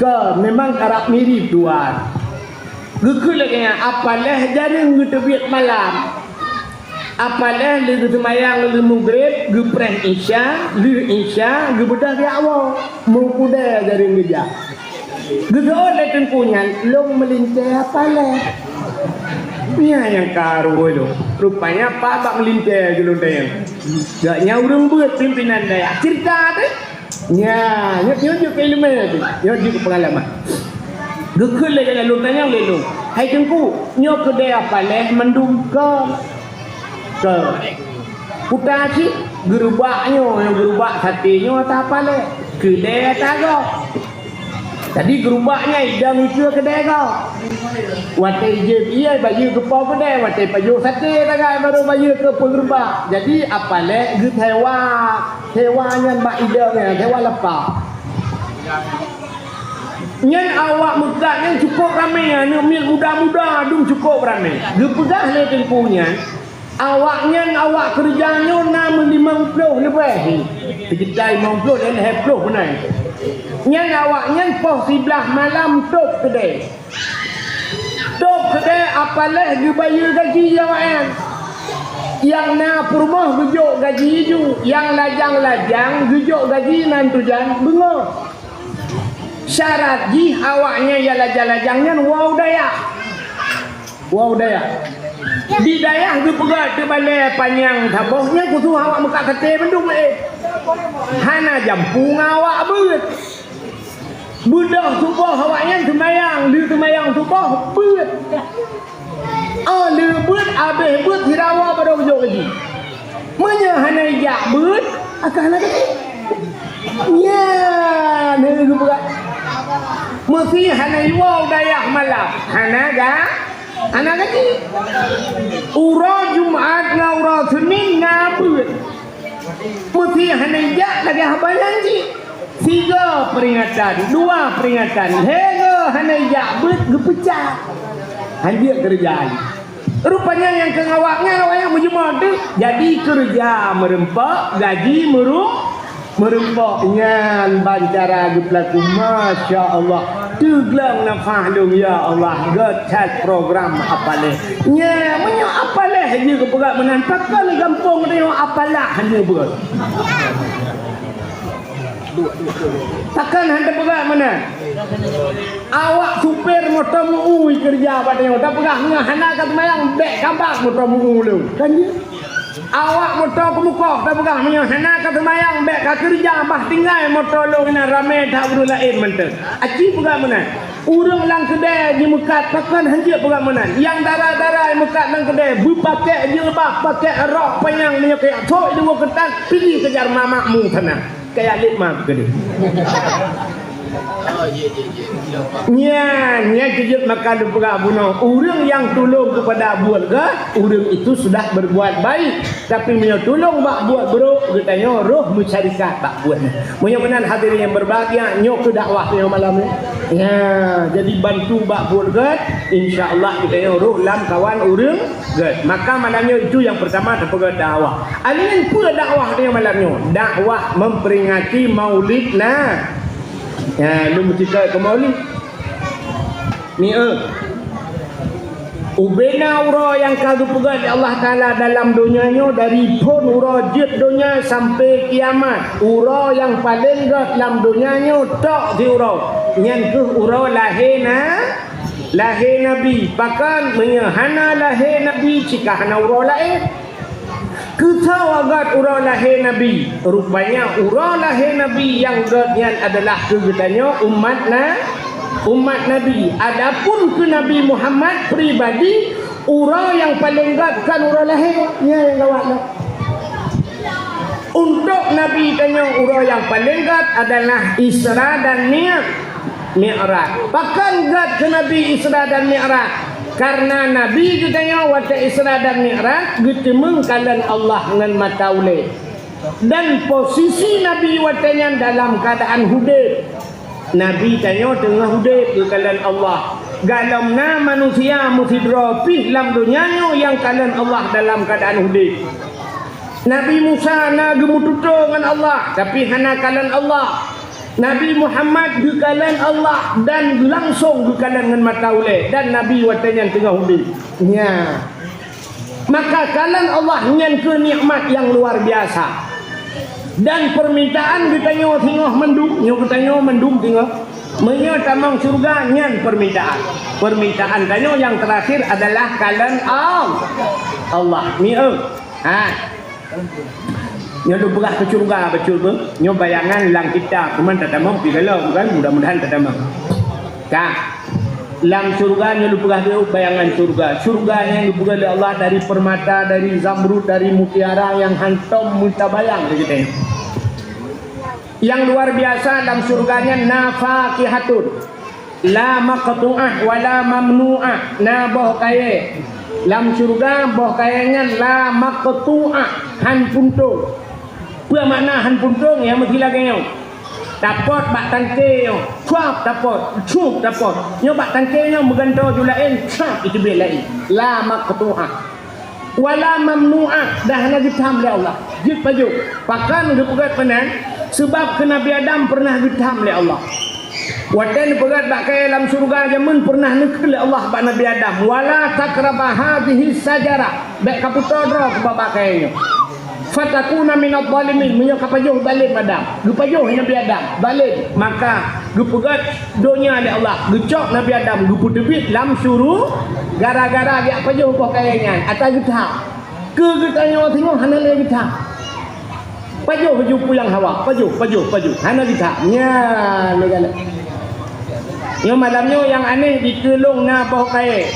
"Kon, memang karab mirip dua." Geukheun lagèe nyan, Apaléh jareueng geuteubiet malam. Apaléh lheueh geuseumayang lheueh Maghrib, geupreh Isya, lheueh Isya geubeudôh jak woe, meukeudè jareueng geujak. Geuseuôt lé teungku nyan, "Lôn meulintèe Apaléh." Nyan nyang ka rue lôn. Rupanya pat bak meulintèe geulôn dayang. Gobnyan ureueng beuet pimpinan dayah. Ceurita teuh. Nyan, nyoe, nyoe jeuet keu ileumèe teuh. Nyoe jeuet keu peungalaman. Geukheun lé lôn tanyong lé lôn, "Hai teungku, nyoe keudè Apaléh mandum?" "Kon." Keu kuta cit, geurubak nyoe, nyang geurubak saté nyoe ata Apaléh, keudè ata gob. Jadi geurubak nyan idong ikeue keudè gob. Watèe jeuet ié bayeue keu po keudè, watèe pajoh saté sagai barô bayeue keu peugeurubak. Jadi Apaléh geusewa, sewa nyan bak idong nyan, sewa lapah. Nyan awak meukat nyan cukôp ramé, aneuk miet muda-muda dum cukôp ramé. Geupeugah lé teungku nyan, awaknyan awak keureuja nyoe na meulimong ploh leubeh. Teugeudai limong ploh dan lhèe ploh beunai. Nyan awaknyan poh siblaih malam tôb keudè. Tôb keudè Apaléh geubayeue gaji awaknyan. Nyang na peurumoh geujok gaji ju, nyang lajang-lajang geujok gaji nan tujan beungoh. Syarat jih awaknyan nyang lajang-lajang nyan woe u dayah. Woe u dayah. Di dayah geupeugah teubalèe panyang saboh nyan khusos awak meukat saté bandum, eh. Hana jampu ngon awak beuet. Beudôh suboh awaknyan seumayang, lheueh seumayang suboh beuet. Oh, lheueh beuet, abéh beuet sirawa baru geujok gaji. Meunyoe hana ijak beuet, akan hana gaji. Nyan, hana geupeugah. Meusé hana iwoe u dayah malam, hana ga-, hana gaji. Uroe Jumat ngon uroe Senin na beuet. Meusé hana ijak lagèe haba nyan cit. Sigoe peuringatan, dua peuringatan, lhèe goe hana ijak beuet geupeucat. Hanjeuet keureuja lé. Rupanya nyang keu awaknyan, awaknyan meujeumoe teuh. Jadi keureuja meureumpok, gaji meurum-, meureumpok. Nyan ban cara geupeulaku. Masya Allah. Teugleng nafah lôn, ya Allah. Gét that program Apaléh. Nyan, meunyoe Apaléh jeuet geupeugah meunan, pakon gampông tanyoe Apalah hana beuet. Takon hana peugah meunan. Awak supir moto meu-u keureuja bak tanyoe, tapeugah meunyoe hana ka seumayang, bèk ka bak moto meu-u lôn. Kan jeuet? Awak moto keumukoh, tapeugah meunyoe hana ka seumayang, bèk ka keureuja, bah tinggai moto lôn inan ramé that ureueng laén mantong. Aci peugah meunan. Ureueng lam keudè jimeukat, pakon hanjeuet peugah meunan. Nyang dara-dara meukat lam keudè, beupakèk jilbab, pakèk rok panyang, meunyoe keu thok di luwa keutan, pih kejar mamak mu sana. Kaya lét ma keudeh. Nyan, nyan keujeuet maka lôn peugah bunoe. Ureueng nyang tulông keupada buet gèt, ureueng itu sudah berbuat baik. Tapi meunyoe tulông bak buet brôk, geutanyoe roh meusyarikat bak buet nyan. Meunyoe meunan hadirin yang berbahagia, nyoe keuh dakwah tanyoe malam nyoe. Ya, jadi bantu bak buet gèt, insya Allah geutanyoe roh lam kawan ureueng gèt. Maka malam nyoe itu yang pertama tapeugah dakwah. Alèh nyan peue dakwah tanyoe malam nyoe? Dakwah memperingati Maulid na. Ya, lôn meucit keu Maulid. Ni, eh. Ubena uroe nyang ka geupeugèt lé Allah Taala dalam donya nyoe, dari phon uroe jeuet donya sampai kiamat. Uroe nyang paleng gèt lam donya nyoe tok siuroe. Nyan keuh uroe lahé na-, lahé Nabi. Pakon meunyoe hana lahé Nabi, cit ka hana uroe laén. Keusoe gèt uroe lahé Nabi? Rupanya uroe lahé Nabi nyang gèt nyan adalah keu geutanyoe umat na-, umat Nabi. Adapun keu Nabi Muhammad pribadi, uroe nyang paleng gèt kon uroe lahé, nyan nyang gawat nyoe. Untuk Nabi tanyoe uroe nyang paleng gét adalah Isra dan Mi-, Mi'raj. Pakon gét keu Nabi Isra dan Mi'raj? Karena Nabi geutanyoe watée Isra dan Mi'raj geuteumeung kalon Allah ngon mata ulée. Dan posisi Nabi watée nyan dalam keuadaan udeb. Nabi tanyoe teungoh udeb geukalon Allah. Golom na manusia meusidroe pih lam donya nyoe nyang kalon Allah dalam keuadaan udeb. Nabi Musa na geumeututoe ngon Allah, tapi hana kalon Allah. Nabi Muhammad geukalon Allah dan langsong geukalon ngon mata ulée, dan Nabi watée nyan teungoh udeb. Nya. Maka kalon Allah nyan keuh nikmat nyang luar biasa. Dan permintaan geutanyoe singoh mandum, nyoe geutanyoe mandum singoh. Meunyoe tamong syeuruga nyan permintaan. Permintaan tanyoe nyang terakhir adalah kalon Al-, Allah. Ni, eh. Ha. Nyoe lôn peugah keu syeuruga, bacut beuh. Nyoe bayangan lam kitab, cuman tatamong pih galom kan, mudah-mudahan tatamong. Ka. Lam syeuruga nyoe lôn peugah keu bayangan syeuruga. Syeuruga nyang geupeugah lé Allah dari permata, dari zamrud, dari mutiara nyang hantom meutabayang lé geutanyoe. Nyang luar biasa lam syeuruga nyan na fakihatun. La maqtu'ah wa la mamnu'ah, na boh kayée. Lam syeuruga boh kayée nyan la maqtu'ah, han puntông. Peue makna han puntông? Nyang meusti lagée nyoe. Tapot bak tangke nyoe, cuap tapot, cup tapot. Nyoe bak tangke nyoe meugantoe ju laén, cuap iteubiet laén. La maqtu'ah. Wala mamnu'ah, dah hana geutham lé Allah. Jeuet pajoh. Pakon geupeugét meunan? Seubab keu Nabi Adam peureunah geutham lé Allah. Watée neupeugét bak kayée lam syeuruga jameun peureunah neukheun lé Allah bak Nabi Adam, "Wala taqraba hadhihi syajarah." Bék kaputoe droe keu bak kayée nyoe. "Fatakuna minadh dhalimin." Meunyoe kapajoh zalem Adam. Geupajoh Nabi Adam. Zalem. Maka geupeugét donya lé Allah, geucok Nabi Adam geupeuteubiet lam syeuruga gara-gara geujak pajoh boh kayée nyan, ata geutham. Keu geutanyoe singoh hana lé geutham. Pajoh baju pulang Hawa, pajoh, pajoh, pajoh, hana geutham. Nyan lé galak. Nyoe malam nyoe nyang aneh dikeue lôn na boh kayée.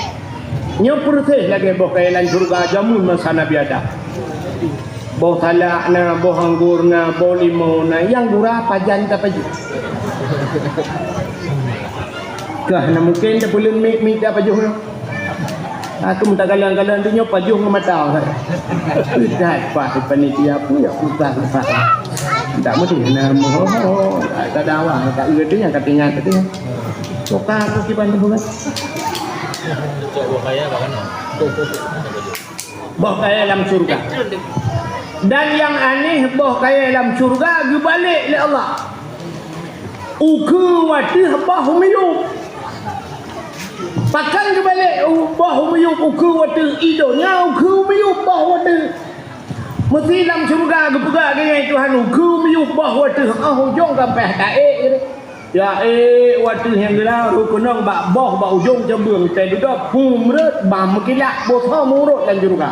Nyoe peureuseh lagée boh kayée lam syeuruga jameun masa Nabi Adam. Boh salak na, boh anggô na, boh limau na, nyang gura pajan tapajoh. Kah na mungken tapeuleuen miet-miet tapajoh na. Aku minta galang-galang tu nyoe pajoh ngon mata. Udah pas panitia pun ya udah pas. Tak mesti na moh. Tak ada awak tak urut tu yang kata ingat tu. Soka aku kiban tu bukan. Boh kayée lam syeuruga. Dan nyang aneh, boh kayée lam syeuruga geubalek lé Allah. Ukeue wateuh boh miyueb. Pakon geubalek u-, boh miyueb ukeue wateuh, i donya ukeue miyueb boh wateuh. Meusti lam syeuruga geupeugah keu Tuhan ukeue miyueb boh wateuh, ah, ujong sampai taék. Ya, ék wateuh nyang geulah rot keunong bak boh bak ujong cabeueng tai dudob, hu meureuet bak meukilak boh tho meurot lam syeuruga.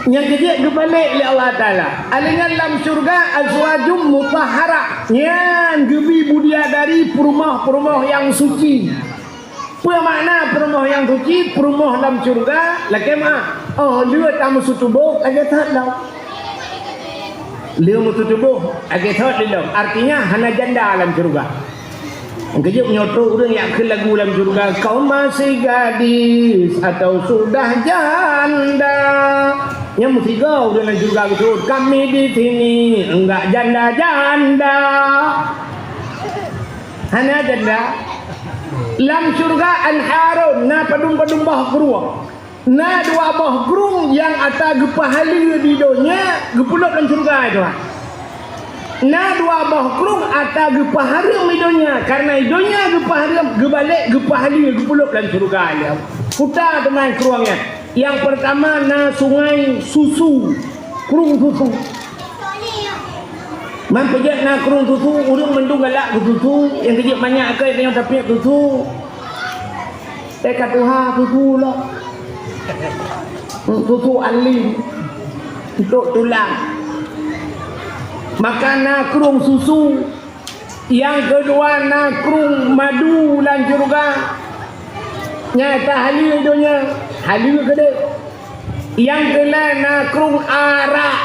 Nyang keujeuet geubalek lé Allah Taala. Alingan lam syeuruga azwajum mutahharah. Nyan geubi budiadari peurumoh-peurumoh nyang suci. Peue makna peurumoh nyang suci? Peurumoh lam syeuruga lakée meuah. Oh, lheueh tameusutubôh lagée that lom. Lheueh meusutubôh lagée that lom. Artinya hana janda lam syeuruga. Nyang keujeuet nyoe trok ureuëng jak kheun lagu lam syeuruga, "Kau masih gadis atau sudah janda?" Nyan meusigoe ureuëng lam syeuruga geuseuôt, "Kami di sini enggak janda-janda." Hana janda. Lam syeuruga anharun na padum-padum boh krueng. Na dua boh krueng nyang ata geupeuhaleue di donya geupeulop lam syeuruga itu. Na dua boh krueng ata geupeuhareuem di donya, karena di donya geupeuhareuem, geubalek geupeuhaleue geupeulop lam syeuruga. Kuta teuma krueng nyan. Nyang peurtama na sungai susu, krueng susu. Man peujeuet na krueng susu, ureuëng mandum galak keu susu, nyang keujeuet manyak keu nyang tapiep susu. Teuka tuha susu lah. Susu alim untuk tulang. Maka na krueng susu. Nyang keudua na krueng madu lam syeuruga. Nyang tahaleue donya, haleue keudeh. Nyang keulhèe na krueng arak.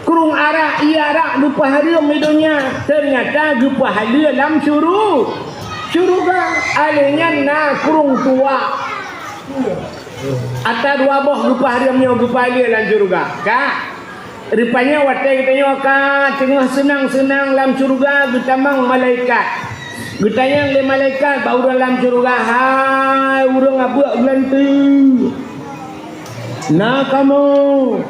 Krueng arak, ie arak geupeuhareuem di donya, teunyata geupeuhaleue lam syuru-, syuruga. Alèh nyan na krueng tuak. Ata dua boh geupeuhareuem nyoe geupeuhaleue lam syuruga. Ka. Rupanya watèe geutanyoe ka teungoh seunang-seunang lam syuruga, geutamong malaikat. Geutanyong lé malaikat bak ureueng lam syuruga, "Hai ureueng abeuet geulanteue, na kamoe?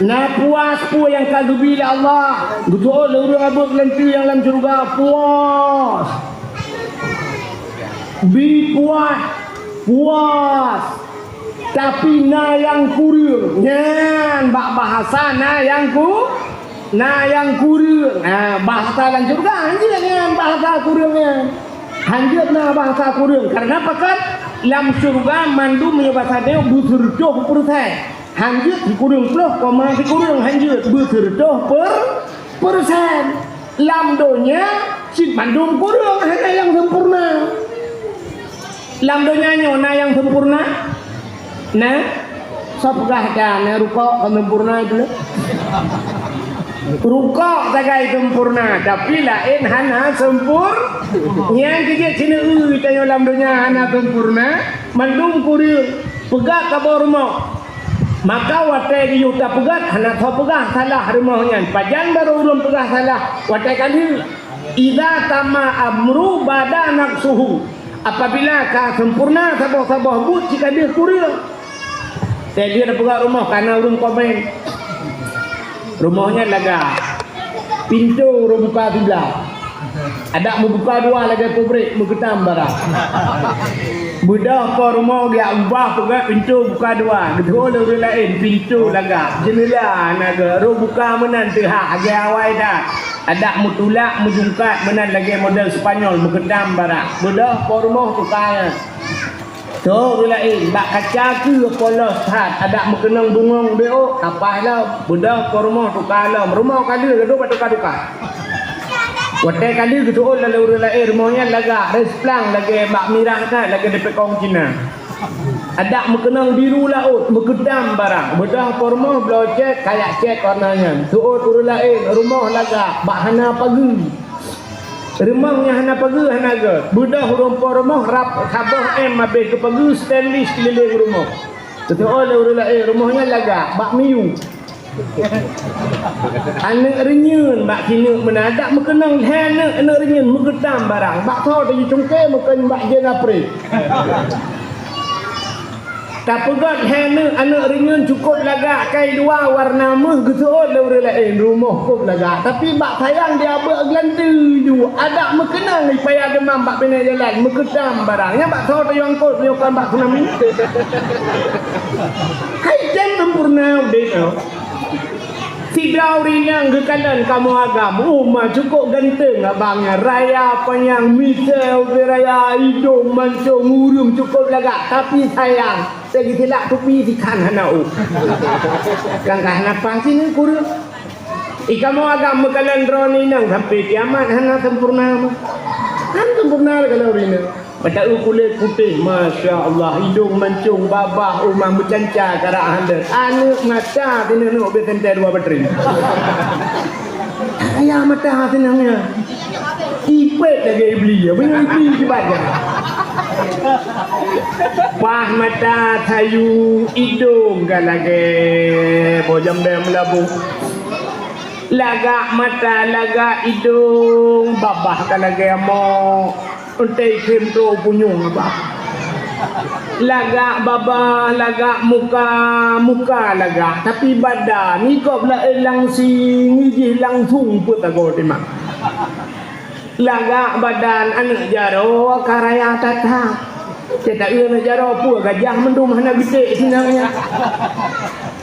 Na puas peue nyang ka geubri lé Allah?" Geujaweueb lé ureueng abeuet geulanteue nyang lam syuruga, "Puas. Bi puas. Puas." Tapi na nyang kureueng. Nyan bak bahasa na nyang ku-, na nyang kureueng. Ha, bahasa lam syurga hanjeuet nyan bahasa kureueng nyan. Hanjeuet na bahasa kureueng. Karena pakon? Lam syurga mandum meunyoe bahasa nyoe beuseureutoh peureusén. Hanjeuet sikureueng ploh koma sikureueng hanjeuet beuseureutoh per-, peureusén. Lam donya cit mandum kureueng, hana nyang sempurna. Lam donya nyoe na nyang sempurna? Na? Soe peugah ka na rukok kon sempurna itu? Rukok sagai sempurna, tapi laén hana sempur-, nyang keujeuet sineuk tanyoe lam donya hana sempurna, mandum kureueng. Peugah kaboh rumoh. Maka watèe geuyue tapeugah, hana soe peugah salah rumoh nyan. Pajan barô ureueng peugah salah? Watèe ka lheueh. Idza tama amru bada naqsuhu. Apabila ka sempurna saboh-saboh buet, cit ka deuh kureueng. Teuh lheueh tapeugah rumoh, ka na ureueng komen. Rumoh nyan lagak. Pintoe ureueng buka siblah. Adak meubuka dua lagèe pabrék, meukeutam barang. Beudôh po rumoh geujak ubah peugöt pintoe buka dua. Geuteu'oh lé ureueng laén pintoe lagak. Jeuneula hana geuh, rôh buka meunan teuhah, lagèe awai that. Adak meutulak meujungkat meunan lagèe model Spanyol, meukeutam barang. Beudôh po rumoh tuka nyan. Teu'oh ureueng laén, bak kaca keuh polos that, adak meukeunong bungong beu'oh, tapah lom. Beudôh po rumoh tuka lom, rumoh ka lheueh, gadôh bak tuka-tuka. Watèe ka lheueh geuteu'oh lé ureueng laén, rumoh nyan lagak, rèsplang lagèe bak mirah that, lagèe dipekong Cina. Adak meukeunong biru laôt, meukeutam barang. Beudôh po rumoh bloe cèt, kayak cèt warna nyan. Teu'oh ureueng laén, rumoh lagak, bak hana pageue. Rumoh nyang hana pageue hana göt. Beudôh ureueng po rumoh rab saboh em abéh keu pageue stainless keulileng rumoh. Geuteu'oh lé ureueng laén rumoh nyan lagak bak miyueb. Aneuk reunyeuen bak sineuk meunan, adak meukeunong lhèe aneuk, aneuk reunyeuen meukeutam barang. Bak soe teujicungke meukon bak jén apré. Tapeugöt lhèe aneuk, aneuk reunyeuen cukôp lagak, kai luwa warna méuh, geuseuôt lé ureueng laén, rumoh kôb lagak. Tapi bak sayang di abeuet geulanteue ju, adak meukeunong ipaya deumam bak binéh jalan, meukeutam barang. Nyan bak soe tayue angkot, meunyoe kon bak tsunami. Hai jan sempurna udép nyoe. Sidroe ureueng inong geukalon kamoe agam, uma cukôp ganteng abang nyan, raya panyang, misèe ubé raya, idông mancông, ureueng cukôp lagak, tapi sayang, teugisilak tupi dikhan hana ôk. Kan ka hana paih sineuk kureueng. I kamoe agam meukalon droeneuh inong sampai kiamat hana sempurna mah. Hana sempurna lé kalau ureueng inong. Mata kulét putéh, masya Allah, idông mancông, babah, uma meucanca karak handeuet. Aneuk mata sineuk-neuk ubé teuntèe dua batri. Ayah mata sineuk nyan. Ipét lagèe Iblis, ya, beungoh Iblis kiban nyan. Paih mata sayu, idông ka lagèe boh jambèe meulaboh. Lagak mata, lagak idông, babah ka lagèe amok. Eunteuk khem trok punyueng abah. Lagak babah, lagak muka, muka lagak, tapi badan, i gob laén langsing, i jih langsung peuet sagoe timang. Lagak badan aneuk jaroe ka raya that-that. Teuta aneuk jaroe peue gajah mandum hana geutek sinan nyan.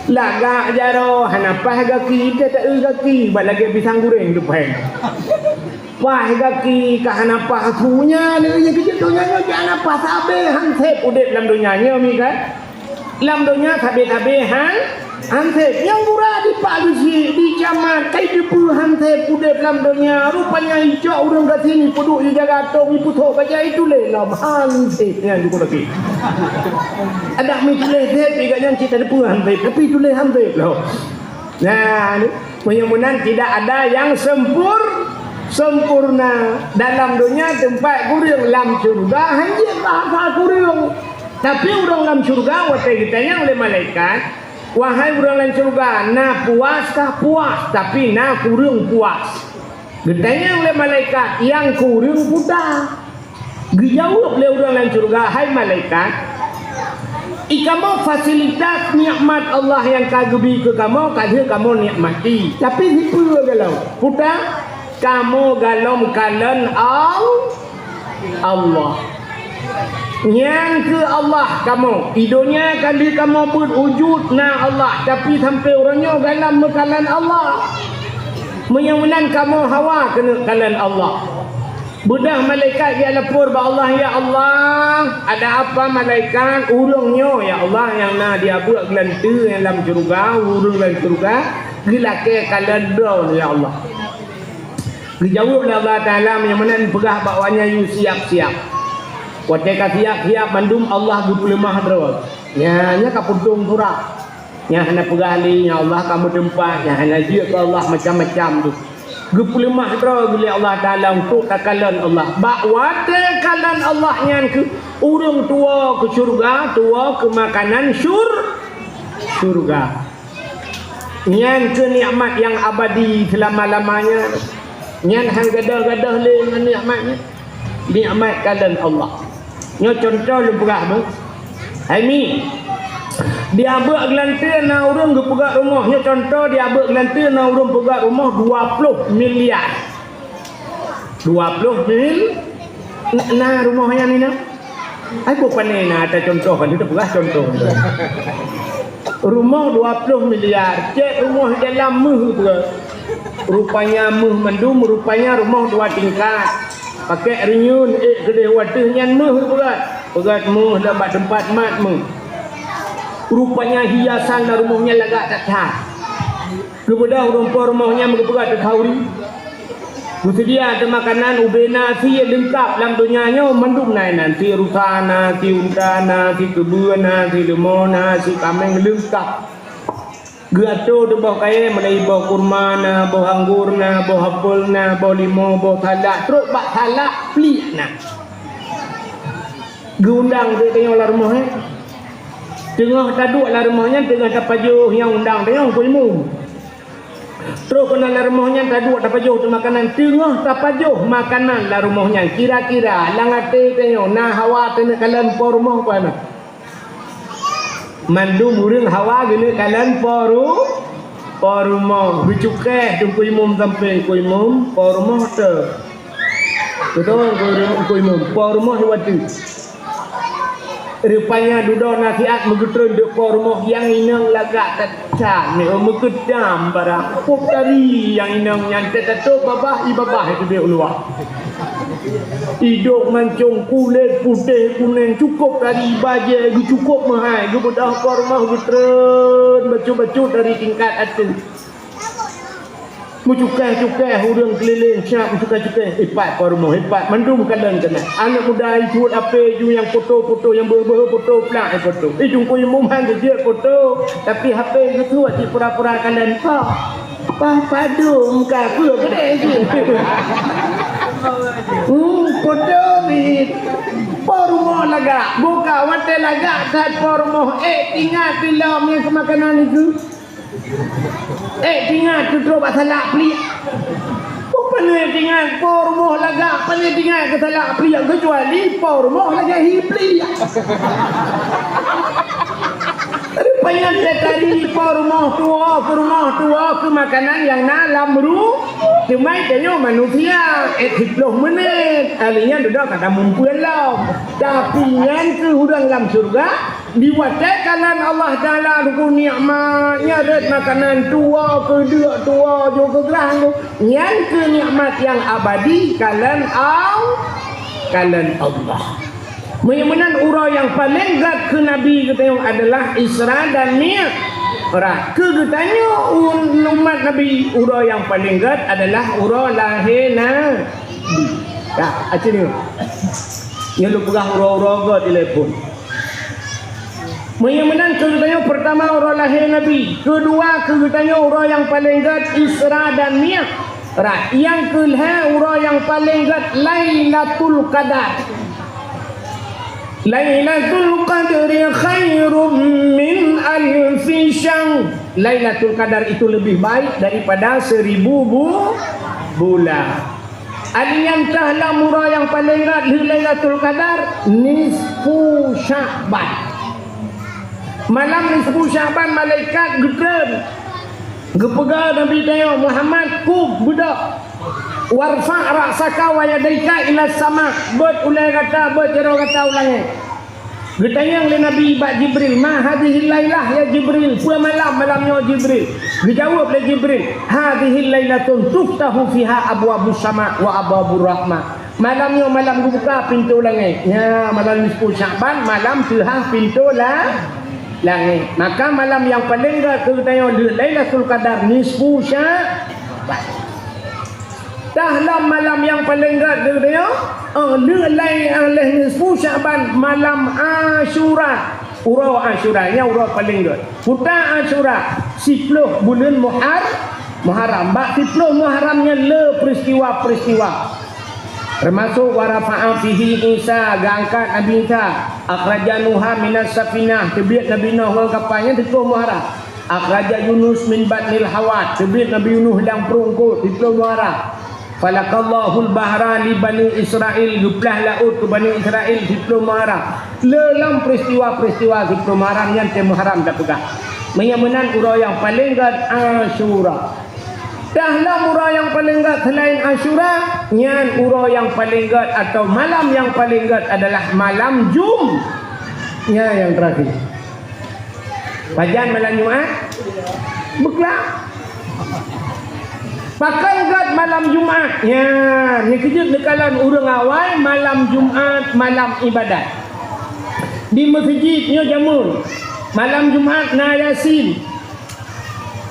Lagak jaroe hana paih gaki, teuta gaki, bah lagèe pisang guréng teupèng. Paih gaki ka hana paih su nyan, nyan keujeuet donya nyoe jih hana paih sabe han sép udép lam donya nyoe mi kan. Lam donya sabe-sabe han Hansép, nyang gura dipak geuchik, dicamat, kai teupeue hansép udép lam donya, rupanya icok ureuëng gasien ipeuduek jijaga tong, ipeusok bajée ituléh lom hansép nyan dukue lagi. Adak meutuléh sép, iga nyan cit teupeue hansép, tapi tuléh hansép lom. Nah, meunyoe meunan tidak ada yang sempur-, sempurna. Dalam donya teumpat kureueng, lam syeuruga hanjeuet bahasa kureueng. Tapi ureuëng lam syeuruga watée geutanyong lé malaikat, "Wahai ureuëng lam syeuruga, na puas kah?" "Puas, tapi na kureueng puas." Geutanyong lé malaikat, "Nyang kureueng peue?" Geujaweueb lé ureuëng lam syeuruga, "Hai malaikat, i kamoe fasilitas nikmat Allah nyang ka geubi keu kamoe, ka lheueh kamoe nikmati. Tapi sipeue galom? Peue? Kamoe galom kalon Al-, Allah. Nyan keuh Allah kamoe. I donya ka lheueh kamoe beuet wujud na Allah, tapi sampoe uroe nyoe galom meukalon Allah. Meunyoe meunan kamoe hawa keuneuk kalon Allah." Beudôh malaikat geulapor bak Allah, "Ya Allah, ada apa malaikat? Ureuëng nyoe, ya Allah, nyang na di abeuek geulanteue nyang lam syeuruga, ureuëng lam syeuruga, geulakée kalon droe, ya Allah." Geujaweueb lé Allah Taala, "Meunyoe meunan peugah bak awaknyan yue siab-siab." Watée ka siab-siab mandum, Allah geupeuleumah droe. Nyan, nyan ka peudong surat. Nyang hana peugah lé, nyang Allah ka meuteumpat, nyang hana jeuet keu Allah macam-macam tu. Geupeuleumah droe lé Allah Taala untuk takalon Allah. Bak watée kalon Allah nyan keuh ureuëng tuwoe keu syeuruga, tuwoe keu makanan syur-, syeuruga. Nyan keuh nikmat nyang abadi seulama-lamanya. Nyan han gadôh-gadôh lé ngon nikmat nyan. Nikmat kalon Allah. Nyoe cuntoh lôn peugah beuh. Hai mi. Di abeuek geulanteue na ureuëng geupeugöt rumoh. Nyoe cuntoh di abeuek geulanteue na ureuëng peugöt rumoh dua ploh miliar. Dua ploh mil-, na, na rumoh nyan inong? Ai, bukan na, ata cuntoh kan, kita peugah cuntoh. Rumoh dua ploh miliar, cek rumoh dalam meuh peugah. Rupanya meuh mandum, rupanya rumoh dua tingkat. Pakai renyun, ék keudeh wateuh nyan meuh peugah. Peugah meuh lam bak teumpat mat meuh. Rupanya hiasan lam rumoh nyan lagak that-that. Geubeudôh ureuëng po rumoh nyan meupeugah teukauri. Geuseudia teuh makanan ubé nasi leungkab lam donya nyoe mandum na, nasi rusa, nasi unta, nasi keubeue, nasi leumo, nasi kaméng leungkab. Geuatô teuh boh kayée, mulai boh kurma na, boh anggô na, boh apel na, boh limo, boh salak, trok bak salak pliek na. Geuundang teuh tanyoe lam rumoh nyan. Teungoh taduek lam rumoh nyan, teungoh tapajoh nyang undang tanyoe Teungku Imum. Trok keunan lam rumoh nyan taduek tapajoh teuh makanan, teungoh tapajoh makanan lam rumoh nyan, kira-kira lam até tanyoe na hawa taneuk kalon po rumoh peue na? Mandum ureuëng hawa geuneuk kalon po ru-, po rumoh. Geucukéh Teungku Imum sampéng, "Teungku Imum, po rumoh teuh." Beutôi, Teungku Imum, po rumoh di watée. Rupanya dudoe nasihat meugeutreun di po rumoh nyang inong lagak that-that, meukeudam barang. Pok tari nyang inong nyan teutatôp babah, i babah keudeh u luwa. Idok mancong, kulét putéh kuneng, cukôp tari bajée geucukôp meuhai, geubeudôh po rumoh geutreun bacut-bacut dari tingkat ateueh. Meucukéh-cukéh ureuëng keulileng siap meucukéh-cukéh, ipat po rumoh, ipat mandum kalon keunan. Aneuëk muda isuet H P ju nyang foto-foto, nyang beuhe-beuhe foto, plak, eh, foto. Eh, Teungku Imum han geujeuet foto, tapi H P geusuet cit pura-pura kalon. Pah, pah padum ka peue keudeh jih. Hmm, foto bit. Po rumoh lagak, buka watée lagak that po rumoh, eh, ingat di lom nyang keu makanan itu. Eh, tingat tutroe bak salak pliek. Peue pane tingat po rumoh lagak, pane tingat keu salak pliek, keucuali po rumoh lagak hi pliek. Rupanya teuh tari po rumoh tuwoe, keu rumoh tuwoe, keu makanan nyang na lam ru-, teuma tanyoe manusia, eh, siplôh menit. Ahli nyan dudoe ka tamumpeuen lom. Tapi nyan keu ureuëng lam syeuruga, Di watée kalon Allah Taala rukun nikmat, nyan rot makanan tuwoe, keudeuk tuwoe, jôk keu grah tu, nyan keuh nikmat nyang abadi kalon Al-, kalon Allah. Meunyoe meunan uroe nyang paleng gét keu Nabi geutanyoe adalah Isra dan Mi-, Ora, keu geutanyoe umat Nabi, uroe nyang paleng gét adalah uroe lahé Nabi. Dah, aci nyoe. Nyoe lôn peugah uroe-uroe gét di telepon. Meunyoe meunan keu geutanyoe, peurtama uroe lahé Nabi, keudua keu geutanyoe uroe nyang paleng gét Isra dan Mi'raj. Nyang keulhèe uroe nyang paleng gét Lailatul Qadar. Lailatul Qadri khairum min alfi syahr. Lailatul Qadar itu lebih baik daripada seribu bu-, bulan. Alinyan teuh lam uroe nyang paleng gét lheueh Lailatul Qadar, nisfu Sya'ban. Malam nisfu Sya'ban malaikat geutreun. Geupeugah Nabi tanyoe, "Muhammad, kub, beudôh. Warfa' ra'saka wa yadaika ila sama." Beuet ulèe gata, beuet jaroe gata u langèt. Geutanyong lé Nabi bak Jibril, "Ma hadhihil lailah ya Jibril? Peue malam, malam nyoe Jibril?" Geujaweueb lé Jibril, "Hadhihil lailatun tuftahu fiha abwabus sama wa abwabur rahmah." Malam nyoe malam geubuka pintoe langèt. Nya, malam nisfu Sya'ban, malam teuhah pintoe la-, langèt. Maka malam nyang paleng gét keu geutanyoe lheueh Lailatul Qadar nisfu Sya'ban. Teuh lam malam nyang paleng gét keu geutanyoe, eh, lheueh lai-, eh, lheueh nisfu Sya'ban, malam Asyura. Uroe Asyura, nyan uroe paleng gét. Kuta Asyura, siploh buleuen Muhar-, Muharram. Bak siploh Muharram nyan le peuristiwa-peuristiwa. Teumasok wa rafa'a fihi Isa, geuangkat Nabi Isa. Akhraja Nuha minas safinah, teubiet Nabi Nuh ngon kapa, nyan siploh Muharram. Akhraja Yunus min batnil hawat, teubiet Nabi Yunus lam prueng eungkôt, siploh Muharram. Falaqallahul bahra li Bani Israil, geuplah laôt keu Bani Israil, siploh Muharram. Le lam peuristiwa-peuristiwa siploh Muharram nyan teuh Muharram tapeugah. Meunyoe meunan uroe nyang paleng gét Asyura. Teuh lam uroe nyang paleng gét seulaén Asyura, nyan uroe nyang paleng gét atawa malam nyang paleng gét adalah malam Jum-, nyan nyang teurakhé. Pajan malam Jumat? Beuklam. Pakon gét malam Jumat? Nyan, nyang keujeuet neukalon ureuëng awai malam Jumat, malam ibadat. Di meuseujid nyoe jameun, malam Jumat na Yasin.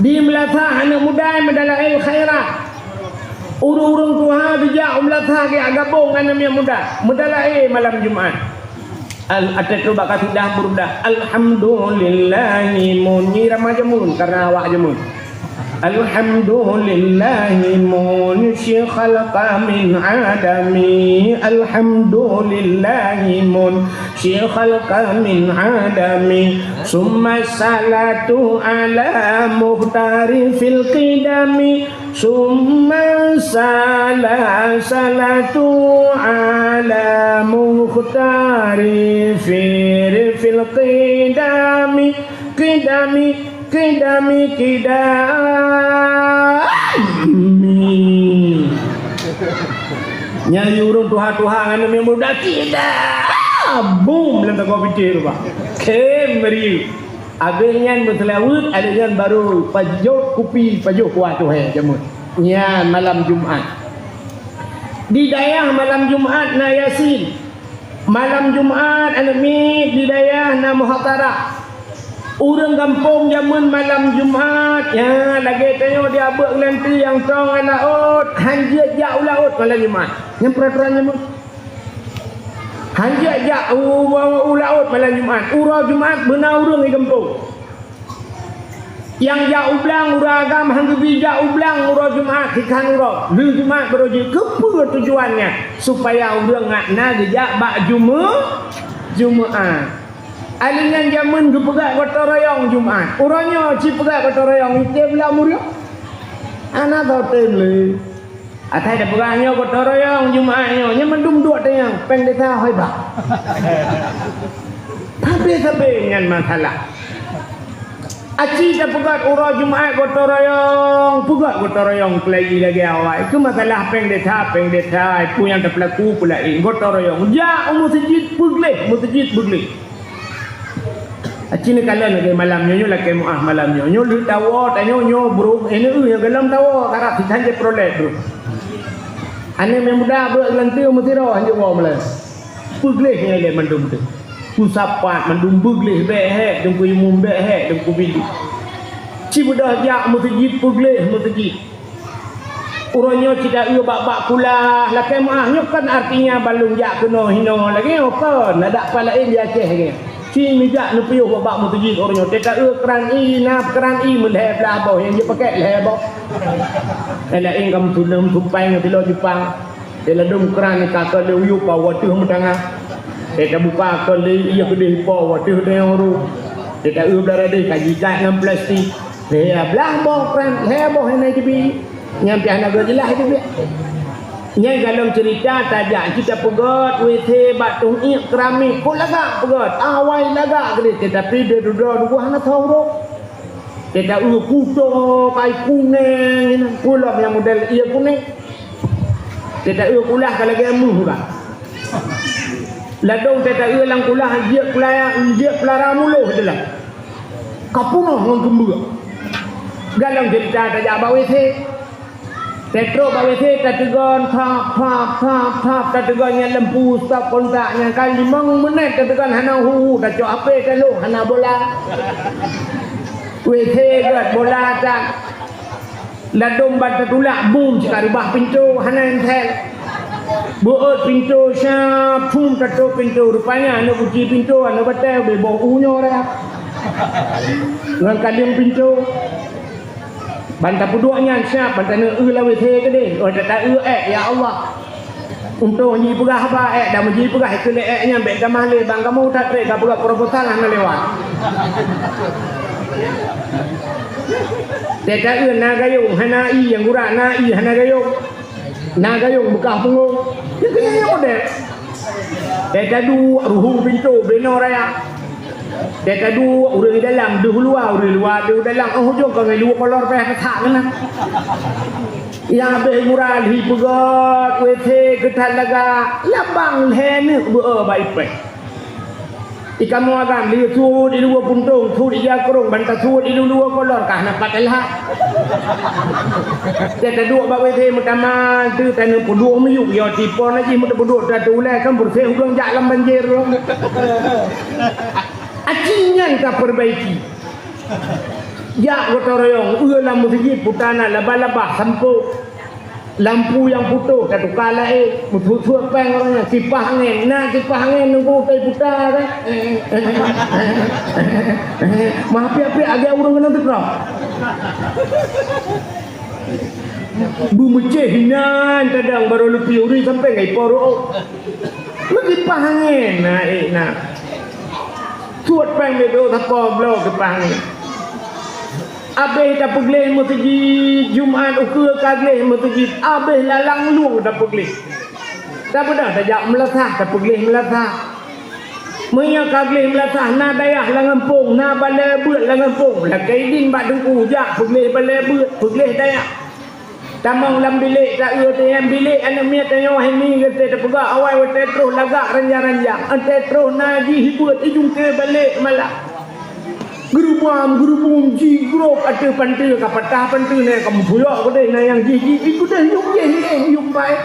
Di meulasah aneuëk muda meudalail khairat. Ureuëng-ureuëng tuha geujak u meulasah geujak gabong ngon aneuëk muda, meudalail malam Jumat. Al-, ateueh bak kasidah Burdah, "Alhamdulillahi mun," nyan irama jameun, karena awak jameun. "Alhamdulillahi mun, syikhalqa min adami. Alhamdulillahi mun, syikhalqa min adami. Summa salatu ala muhtari fil qidami." Summa sala-, salatu ala muhtari fir fil qidami, qidami, qidami, qidami. Nyan ureuëng tuha-tuha ngon ureuëng muda tidak. Bum, lam tagoe picéh, Pak. Khem, meri. Abéh nyan meuseulaweuet, abéh nyan barô pajoh kupi, pajoh kuah tuhé jameun. Nyan malam Jumat. Di dayah malam Jumat na Yasin. Malam Jumat aneuëk miet di dayah na muhadharah. Ureuëng gampông jameun malam Jumat, ya, lagée tanyoe di Abeuk Lanteu nyang trong ngon laôt, han jeuet jak u laôt malam Jumat. Nyan peuraturan jameun. Han jeuet jak u, u, u laôt malam Jumat. Uroe Jumat beuna ureuëng di gampông. Nyang jak u blang, ureuëng agam han geubi jak u blang uroe Jumat, sikhan uroe. Lheueh Jumat barô jeuet. Keupeue tujuan nyan? Supaya ureuëng ngat na geujak bak Jume-, Jumat. Alèh nyan jameun geupeugah gotong royong Jumat. Uroe nyoe ci peugah gotong royong, item lam ureuëng. Hana teutem lé. Asai tapeugah nyoe gotong royong Jumat nyoe, nyan mandum duek teunyang, péng desa hôi bah. Sabe-sabe nyan masalah. Aci tapeugah uroe Jumat gotong royong, peugah gotong royong keulayi lagée awai. Keu masalah péng desa, péng desa, peue nyang tapeulaku peulaén gotong royong. Jak u meuseujid peugleh, meuseujid peugleh. Aci neukalon lagée malam nyoe, nyoe lakée meuáh malam nyoe. Nyoe lheueh tawoe, tanyoe nyoe brôh, eh, nyoe, nyoe golom tawoe, karab sitan jeuet prolet brôh. Aneuëk muda brôh lanteu meusidroe hanjeuet woe malam. Peugleh nyoe lé mandum teuh. Peusapat mandum beugleh bék hék, deungon imum bék hék, deungon bilik. Ci beudôh jak meuseujid, peugleh meuseujid. Uroe nyoe ci taeu bak-bak kulah, lakée meuáh, nyoe kon artinya ban lôn jak keunoe hinoe lagée nyoe kon, adak pat laén di Aceh lagée nyoe. Ci neujak neupiôh bak-bak meuseujid uroe nyoe, teuka eu kran ie, na kran ie meulhée blaih boh nyang jipakée lhée boh. Nyang laén ka meutuneum tupai ngon silop Jepang. Di ladôm kran ka kon lé uyup, wateuh meutangah. Di tabuka kon lé ié keudeh po, wateuh deungon ruh. Di taeu blah radeh ka jiikat ngon plastik. Lhée blaih boh kran, lhée boh hana jibi. Nyan pih hana geujeulaih itu pih. Nyan golom ceurita tajak cit tapeugét WC bak tueng iék keramik, kok lagak peugét, awai lagak keudeh, tetapi di dudoe dua hana tho uroe. Teuka eu kuto kai kunéng, pulom nyang model ié kunéng. Teuka eu kulah ka lagée meuh uroe. Ladôm teuka eu lam kulah jeuet peulaya, jeuet peulara muloh teulah. Ka punoh ngon keumbeuek. Golom ceurita tajak bak WC. Tatrok bak WC tateugon, thap, thap, thap, thap, tateugon nyan lampu stop kontak nyan, ka limong meuneut tateugon hana hu-hu, tacok HP talok hana bola. WC gét bola that. Ladôm ban tatulak bum cit ka reubah pintoe hana entel. Beuôt pintoe siap, phum tatôp pintoe, rupanya aneuk guci pintoe, aneuk batée beuboh u nyoe raya. Ngon kaleng pintoe. Ban tapeuduek nyan siap, ban taneuk eu lam WC keudeh. Oh, tata eu ék, ya Allah. Untông jipeugah haba ék, dan jipeugah keu lé ék nyan bék tamah lé, ban kamoe that treb ka peugah proposal hana lewat. Tata eu na gayong, hana ie nyang gura, na ie hana gayong. Na gayong beukah punggong. Nyan keuh nyan model. Dai taduek ruhu pintoe beunoe raya. Dai taduek ureuëng dalam deuh luwa, ureuëng luwa deuh dalam. Oh ujong ka ngeulu kolor payah keusak keunan. Nyang habéh murah lhi peugét, WC geutat lagak, labang lhée neuk beu-e bak ipéh. Di kamoe agam, lheueh suet di luwa puntông, suet ija krông, ban tasuet di luwa kolor, kah na pat lhah. Teuka duek bak WC meutamah, teuka taneuk peuduek miyueb, yo tipe na jih meuteupeudok teuka ulée kan beureuséh udeueng jak lam banjir. Aci nyan ka peurbaiki. Jak gotong royong, eu lam meuseujid puta na laba-laba sampôk. Lampu nyang putôh tatuka laén, meusuet-suet péng uroe nyan, kipah angén. Na kipah angén nunggu utai puta kan. Meuapiak-piak agak ureuëng keunoe teutroh. Beumeucéh inan tadang barô leupie uri sampoe ngai poro. Meukipah angén na ék na. Suet péng beudoh sapo bloe kipah angén. Abéh tapeugleh meuseujid, Jumat ukeue ka gleh meuseujid, abéh lalang lueng tapeugleh. Tabeudôh tajak meulasah, tapeugleh meulasah. Meunyoe ka gleh meulasah, na dayah lam gampông, na balée beuet lam gampông, lakée idin bak teungku jak peugleh balée beuet, peugleh dayah. Tamong lam bilék, ta-eu teuh bilék aneuk miet tanyoe hai mi, geutée teupeugah awai watée troh lagak ranjang-ranjang, watée troh na jih beuet ijungke balek malam. Geurubam, geurubum, jigrob ateueh panteue, ka patah panteue, na ka meupuyok keudeh, na nyang jih-jih, ih keudeh, yum jih, eh, yum pai.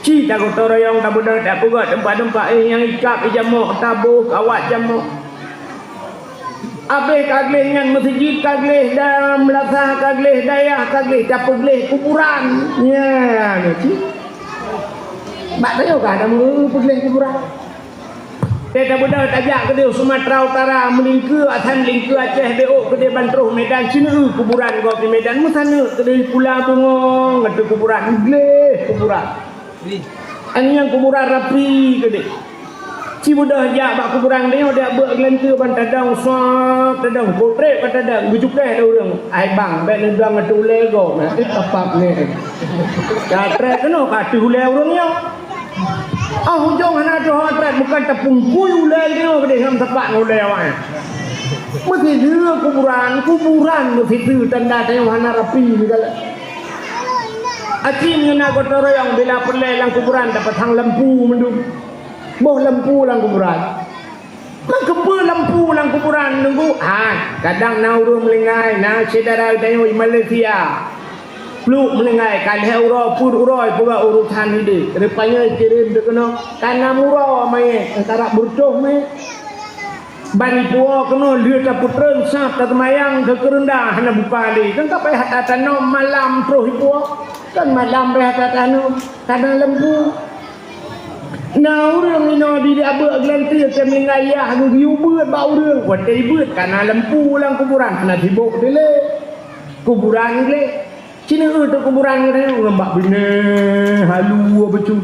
Ci tagotong royong, tabeudôh, tapeugah teumpat-teumpat, eh, nyang ikab, eh, jamok, taboh, kawat jamok. Abéh ka gleh nyan meuseujid, ka gleh da-, meulasah, ka gleh dayah, ka gleh tapeugleh kuburan. Nyan, ci. Bak tanyoe ka hana meupeugleh kuburan. Teuka beudôh tajak keudeh Sumatera Utara, meulingkeue asai meulingkeue Aceh, beuôt keudeh ban troh Medan, sineuk kuburan gob di Medan, meusaneuk keudeh Pula Bungong, ateueh kuburan, gleh kuburan. Aneuëk nyang kuburan rapi keudeh. Ci beudôh jak bak kuburan nyoe, dak beuet geulanteue ban tadong, sop tadong, potrek ban tadong, geucukéh lé ureuëng. Ai bang, bék neudong ateueh ulée gob, na tapap nyoe. Ka trek keunoe ka ateueh ulée ureuëng nyoe. Ah, ujong hana teuh trek, bukan tapungkui ulée nyoe keudeh ngon tapak ngon ulée awaknyan. Meusideue kuburan, kuburan meusideue tanda tanyoe hana rapi nyoe galak. Aci meunyoe na gotong royong bila peureulée lam kuburan tapasang lampu mandum. Boh lampu lam kuburan. Meukeupeu lampu lam kuburan nunggu? Ha, kadang na ureuëng meuninggai, na syedara tanyoe di Malaysia. Pluek meuninggai, ka lhée uroe, peuet uroe peugah urosan ideh. Rupanya kirém teuh keunoe, ka nam uroe manyét, antara beureutoh manyét. Ban ipuwoe keunoe lheueh tapeutreun sab taseumayang keu keureunda hana buka lé. Kan ka payah tatanom malam troh ipuwoe. Kan malam payah tatanom, kana lampu. Na ureuëng inoe di Abeuek Geulantée, tem ninggai yah geuyue beuet bak ureuëng. Watée ibeuet kana lampu lam kuburan, hana sibok dilée. Kuburan gleh. Cina eu teu kuburan geutanyoe ngon bak binéh halu bacut.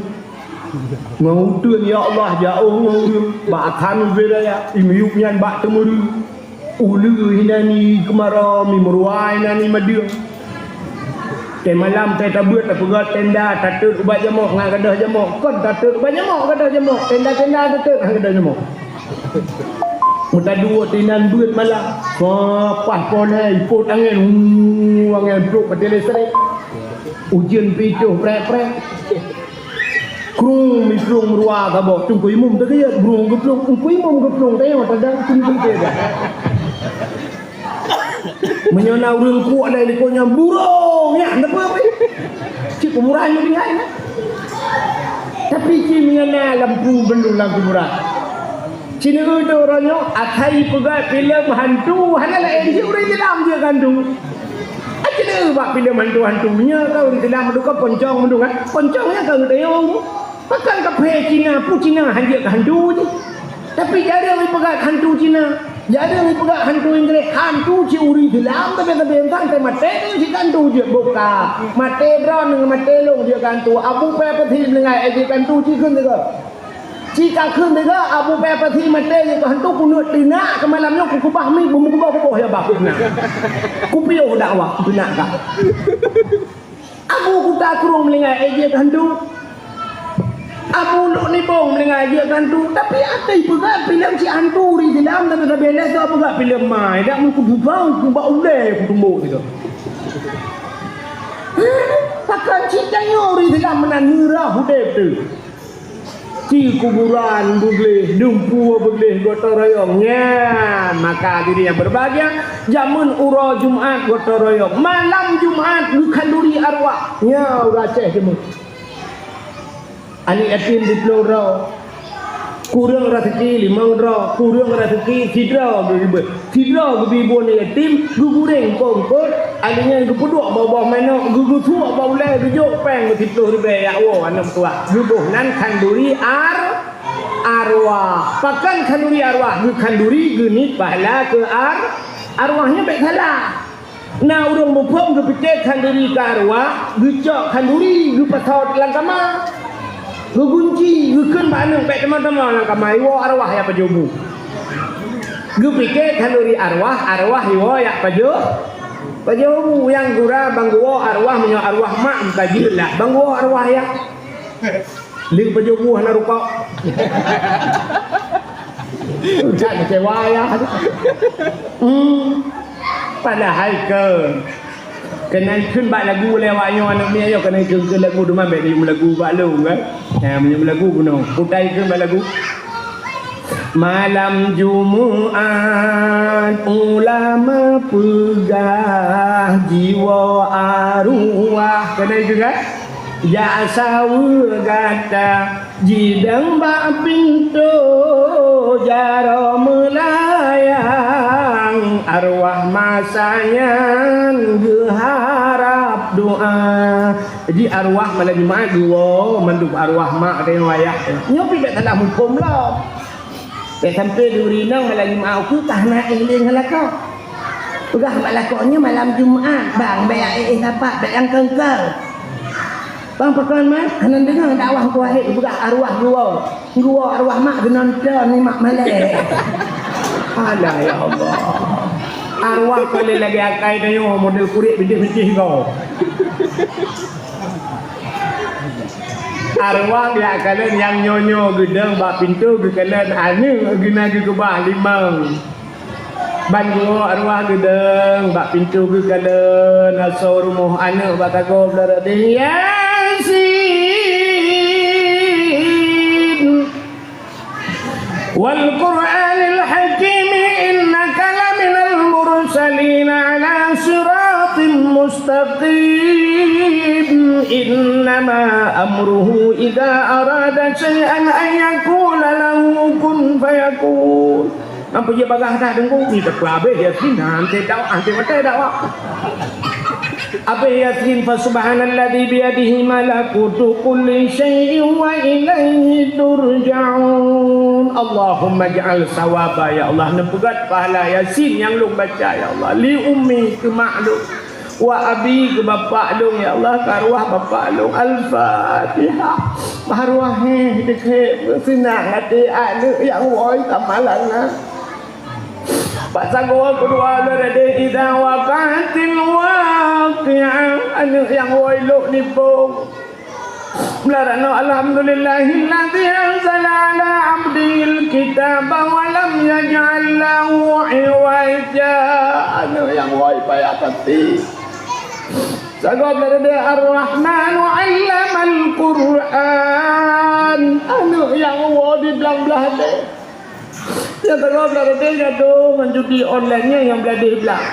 Ngon uteuen, ya Allah, jaoh ngon ureuëng bak akan ubé raya, imiyup nyan bak teumuru. Uleue hinan ni keumara, mimeuruai hinan ni madeueng. Teumalam teutabeuet tapeugah tenda, tateut ubak jamok ngon gadôh jamok. Kon tateut ubak jamok gadôh jamok, tenda-tenda tateut ngon gadôh jamok. Meutaduek tinan beuet malam. Wah, pas polé ipot angén. Huu, angén brok mati listrik. Ujeuen pih toh prek-prek. Krung mikrung meurua saboh. Teungku Imum teugeuyet, brung geuplueng. Teungku Imum geuplueng tayong tadang teungku teugeuyet. Meunyoe na ureuëng kuek lé likot nyan, burung nyan, na peue pih? Cit kuburan nyoe tinggai na. Tapi cit meunyoe na lampu bandum lam kuburan. Cit nyoe tu uroe nyoe asai peugah filem hantu, hana laén cit ureuëng Islam jeuet keu hantu. Cit nyoe bak filem hantu-hantu nyoe ka ureuëng Islam mandum ka poncong mandum kan. Poncong nyan ka geutayong. Pakon kaphé Cina, peue Cina han jeuet keu hantu jih. Tapi jareueng ipeugah hantu Cina, jareueng ipeugah hantu Inggréh, hantu cit ureuëng Islam, tapi, tapi entah, entah maté deungon cit hantu jeuet buka. Maté droeneuh, maté lôn jeuet keu hantu. Abu pé peuthi meuninggai, eh, jeuet keu hantu cit kheun teuga. Cit ka kheun teuga, abu pé peuthi maté jeuet keu hantu, keuneuk teunak keu malam nyoe, kukeubah miet, beumeukeubah-keubah ya bah keuneuk. Kupiôh dakwah, keuneuk ka. Abu Kuta Krueng meuninggai, eh, jeuet keu hantu. Abu Luk Nibong meuninggai, jeuet keu hantu. Tapi até peugah filem cit hantu ureuëng Islam, tapi tabeleh tu peugah filem mai. Dak mun kububang, kubak ulée, kutumbok situ. Hah? Pakon cit tanyoe ureuëng Islam meunan meurah udeb tu. Di kuburan beugleh, dumpeue beugleh gotong royong. Nyan, maka hadirin yang berbahagia, jameun uroe Jumat gotong royong. Malam Jumat geukhanduri arwah. Nyan ureuëng Aceh jameun. Aneuk yatim siploh droe. Kureueng raseuki limong droe, kureueng raseuki sidroe geubri. Sidroe geubri buet aneuk yatim, geugureng eungkôt-eungkôt, aneuk nyan geupeuduek bak boh manok, geugeusuek bak ulée, geujok péng siploh ribée jak woe aneuk meutuwah. Geuboh nan khanduri ar-, arwah. Pakon khanduri arwah? Geukhanduri geuniet pahala keu ar-, arwah nyan bék salah. Na ureuëng muphom geupike khanduri keu arwah, geucok khanduri geupasoe lam kama. Geugunci, geukheun bak aneuk bék teuma-teuma lam kama, iwoe arwah jak pajoh bu. Geupike khanduri arwah, arwah iwoe jak pajoh, pajoh bu. Nyang gura ban geuwoe arwah, meunyoe arwah mak meuka jeuet lah, ban geuwoe arwah jak. Lheueh pajoh bu hana rukok. Udah kecewa ya. Hmm. Padahai keu keunan kheun bak lagu lé awak nyoe aneuk miet nyoe, keunan kheun, kheun lagu teuma bék meulagu bak lôn kan. Ya, meulagu bunoe. Utai kheun bak lagu. Malam Jumat ulama peugah jiwoe arwah. Keunan kheun kan? Jak saweue gata jidong bak pintoe jaroe meulayang, arwah masa nyan geuharab doa. Jadi arwah malam Jumat geuwoe mandum arwah mak dan ayah. Nyoe pih bék salah muphom lom. Bék sampoe di ureuëng inong malam Jumat ukeue ka hana éh lé ngon lakoe. Peugah bak lakoe nyoe malam Jumat, bang, bék éh-éh sapat, bék nyang keungkeung. Bang, pakon mat, hana deungoe dakwah Teungku Wahid peugah arwah geuwoe. Geuwoe arwah mak geunonton ni mak malée. Alah, ya Allah. Arwah kon lé lagée akai tanyoe model kurék bintéh-bintéh goe. Arwah geujak kalon nyang nyoe-nyoe geudong bak pintoe geukalon aneuk geuh na geukeubah limong. Ban geuwoe arwah geudong bak pintoe geukalon asoe rumoh aneuk bak sagoe blah radeh Yasin. Wal Qur'anil Hakim, innaka laminal mursalin ala siratim mustaqim. Innama amruhu idza arada syai'an an yaqula lahu kun fayakun. Nyang peujeuet bagah that deungon ni teupeu habéh Yasin, han teuh dakwah, han teuh watèe dakwah. Habéh Yasin, fa subhanalladzi biyadihi malakutu kulli syai'in wa ilaihi turja'un. Allahumma ij'al sawaba, ya Allah, neupeugöt pahala Yasin nyang lôn baca, ya Allah, li ummi, keu mak lôn. Wa abi, keu bapak lôn, ya Allah, keu arwah bapak lôn. Al-Fatihah. Baru heh deuh seunang até aneuk nyang woe tamalangan. Bak sagoe keudua lôn deh, idza waqa'atil waqi'ah, aneuk nyang woe lôn nibong. Meularang nyoe, alhamdulillahilladzi anzala ala abdihil kitaba wa lam yaj'al lahu iwaja. Aneuk nyang woe payah pasti. Sagoe blah deh, Ar-Rahmanu 'allamal Qur'an. Aneuk nyang woe di blang blah deh. Nyang sagoe blah deh, gadoh ngon judi online nyan nyang blah deh blang.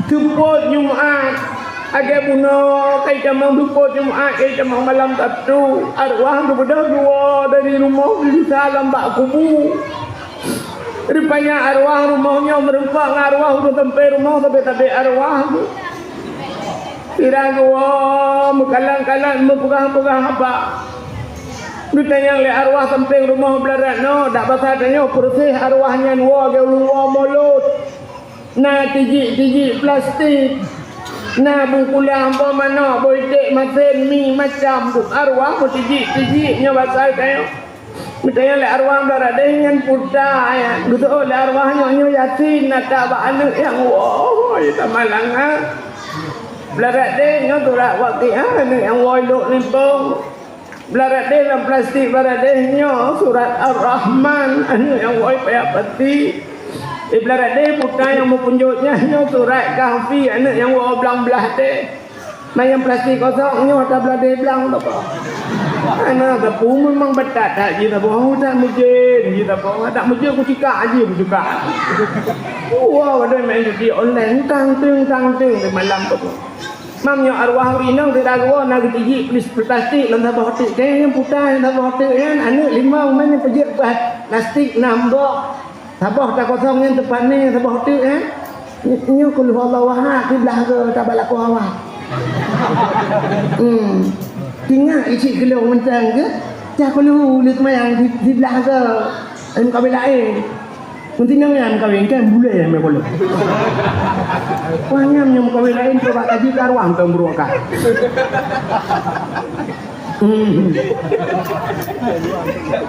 Seupôt Jumat, lagèe bunoe kai tamong seupôt Jumat, kai tamong malam Sabtu, arwah geubeudôh geuwoe dari rumoh geugisa lam bak kubu. Rupanya arwah rumoh nyoe meureumpok ngon arwah ureueng sampéng rumoh, sabe-sabe arwah. Sira geuwoe meukalon-kalon, meupeugah-peugah haba. Geutanyong lé arwah sampéng rumoh blah deh nyoe, dak basa tanyoe peureuseh arwah nyan woe, lagèe ureueng woe mulod. Na tijik-tijik plastik, na bungkulah boh manok, boh iték, masén, mi, macam, arwah meutijik-tijik nyoe basa tanyoe. Geutanyong lé arwah blah deh nyan peue ta, ya. Geuteu'oh lé arwah nyoe, nyoe Yasin, na ta bak aneuk nyang woe tamalangan. Blah deh nyoe surat Waqiah, aneuk nyang woe lôn nibong. Blah deh lam plastik blah deh nyoe surat Ar-Rahman, aneuk nyang woe payah pasti. Di blah deh peue ta nyang meupeunjot nyan, nyoe surat Kahfi, aneuk nyang woe blang blah deh. Manyang plastik kosong nyoe ata blah deh blang teuh. Hana sapeue, memang beutat that jih saboh, that meujén jih saboh, that meujén kucikak jih kucikak. Wah, padahai main judi online, tang teueng, tang teueng di malam tu. Mam nyoe arwah ureueng inong sira geuwoe na geutijik plas-, plastik lam saboh teuk, kayang nyang peue ta lam saboh teuk nyan, aneuk limong man nyang peujeuet bah plastik nam boh. Saboh takosong nyan teupat nyan saboh teuk nyan. Nyoe kul huwallahu ahad, siblah goe tabalakoe awak. Hmm. Tinggai cit geulong mantong geuh, cah kulu lheueh seumayang si-, siblah goe. Lam kawin laén. Meutinong nyan kawin kan bulèe meukeulok. Wah, nyan nyang meukawen laén, coba kaji ka arwah mantong beurôk ka. Hmm.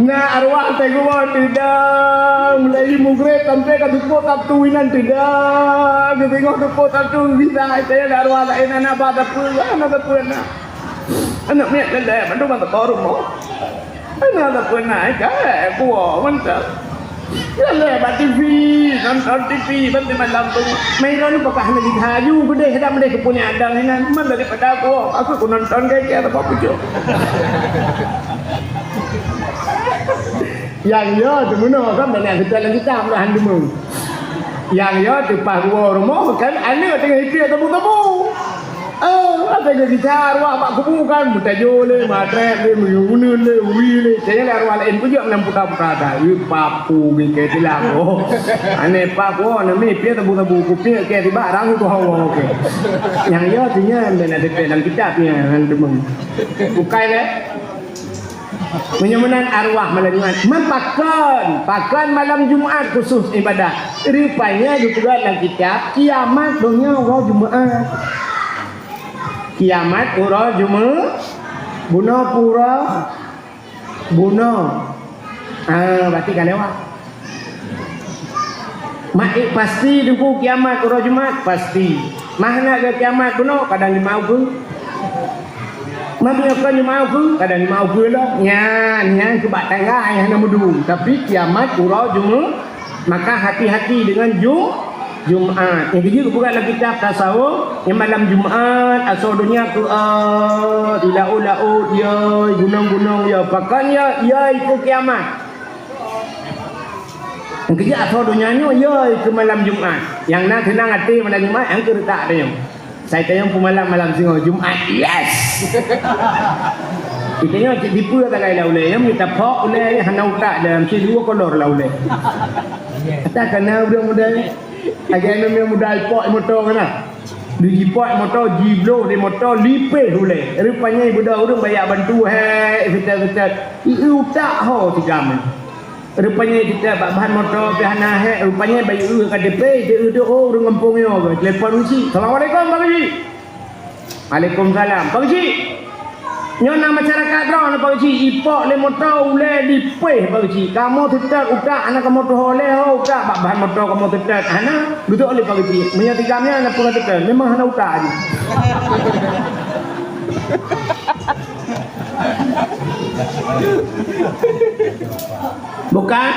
Na arwah teugoe tidak, mulai mugreb sampai ka seupôt Sabtu inan tidak. Geuteungoh seupôt Sabtu bisa, saya ada arwah laén, aneuk ba sapeue, aneuk sapeue na. Aneuk miet leleh, mandum mantong baru mo. Hana sapeue na, eh, buah mantap. Ya lé bak T V, nonton T V, ban malam tu. Main lalu pakai hana lagi haju, gede dah mendek punya ada hinan. Man daripada aku, aku ku nonton ke dia apa pucuk. Yang ya, tu mana kan banyak kita lagi tak merahan dulu. Yang ya, tu pas gua rumah kan, anak tengah hidup tabu-tabu. Oh, apa jadi arwah bak kubu kan, meutajô lé, matrek lé, meuyuneun lé, wi lé. Saya lé arwah laén peujeuet nam puta-puta dah. Ih, papu ngi ke tilang. Oh. Aneh papu, nami pia tabu-tabu, kupia ke tiba rang tu hawa ke. Yang ya tu nya, dan ada pia dalam kitab nya, han teumang. Bukai lé. Meunyoe meunan arwah malam Jumat. Man pakon, pakon malam Jumat khusus ibadah. Rupanya geupeugah lam kitab, kiamat donya uroe Jumat. Kiamat uroe Jumat, bunoe pura, bunoe. Ah, berarti ka lewat. Mak ék pasti Teungku kiamat uroe Jumat? Pasti. Mah na geu kiamat bunoe kadang lima ukeue. Mah bunoe kon lima ukeue, kadang lima ukeue lah. Nyan, nyan keu bak tanggai hana meudu. Tapi kiamat uroe Jumat, maka hati-hati dengan Ju-, Jumat. Nyang keujeuet buka lam kitab tasawuf, nyang malam Jumat, asoe donya keu, ah, di laôt-laôt, ya, gunong-gunong, ya. Pakon ya, ya itu kiamat. Nyang keujeuet asoe donya nyoe, ya, keu malam Jumat. Nyang na seunang até malam Jumat, nyang keu reutak tanyoe. Sai tanyoe peumalam malam singoh Jumat. Yes! Kita nyoe cit tipe sagai lam ulèe, nyang mita phok ulèe hana utak dan mesti dua kolor lam ulèe. Kata kana ureueng muda. Lagèe nyoe muda ipok moto kana. Di jipok moto, jibloh di moto, lipeh ulèe. Rupanya beudôh ureueng banyak bantu, he, seutôt-seutôt. I utak ho sigam. Rupanya kita bak bahan moto pih hana, he. Rupanya bayi eu K T P, dia eu tu, oh, ureueng gampông nyoe ke. Telepon isi. Assalamualaikum, Bang Haji. Waalaikumsalam. Bang Haji, nyoe na masyarakat droe na Bang Haji, ipok lé moto ulèe lipeh Bang Haji. Kamoe seutôt utak, hana kamoe tuho lé ho utak, bak bahan moto kamoe seutôt. Hana, beutôi lé Bang Haji. Meunyoe tigam nyan na peungeut seutôt, memang hana utak Haji. Bukan?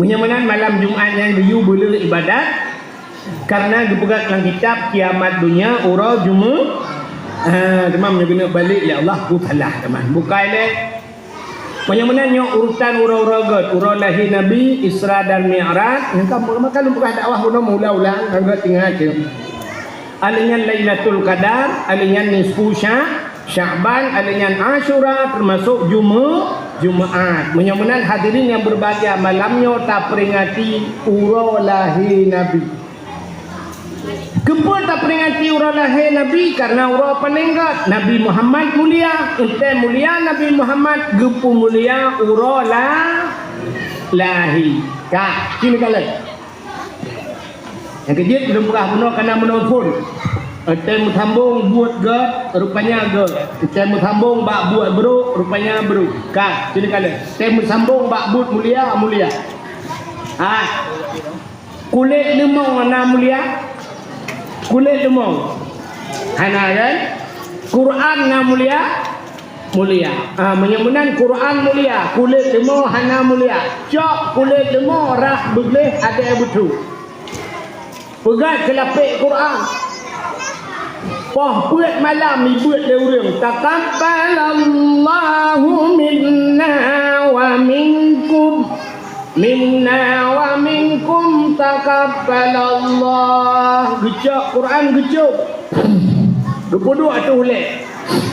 Meunyoe meunan malam Jumat nyan geuyue beuleueh ibadat, karena geupeugah lam kitab kiamat donya uroe Jumaat. Ha, teuma meunyoe keuneuk balek, ya Allah, ku salah teuma. Bukai lé. Meunyoe meunan nyoe urutan uroe-uroe göt, uroe lahé Nabi, Isra dan Mi'raj, nyang ka maka lôn peugah dakwah bunoe meuulang-ulang, ngon göt ingat keu. Alèh nyan Lailatul Qadar, alèh nyan nisfu Sya-, Sya'ban, alèh nyan Asyura, teumasok Juma-, Jumaat. Meunyoe meunan hadirin nyang berbahagia, malam nyoe taperingati uroe lahé Nabi. Keupeue taperingati uroe lahé Nabi? Karena uroe paléng göt. Nabi Muhammad mulia, entée mulia Nabi Muhammad geupeumulia uroe la-, lahé. Ka, sini kalon. Nyang keujeuet lôn peugah bunoe kana bunoe phon. Entée meusambong buet göt, rupanya göt. Entée meusambong bak buet brôk, rupanya brôk. Ka, sini kalon. Entée meusambong bak buet mulia, mulia. Ha. Kulét leumô na mulia? Kulét leumô. Hana kan? Quran na mulia? Mulia. Ah, meunyoe meunan Quran mulia, kulét leumô hana mulia. Cok kulét leumô rhah beugleh adèe beuthu. Peugah keu lapék Quran. Poh peuet malam ibeuet lé ureueng, "Taqabbalallahu minna wa minkum. Minna wa minkum taqabbalallah." Geucok Quran geucôm. Geupeuduek ateueh ulèe.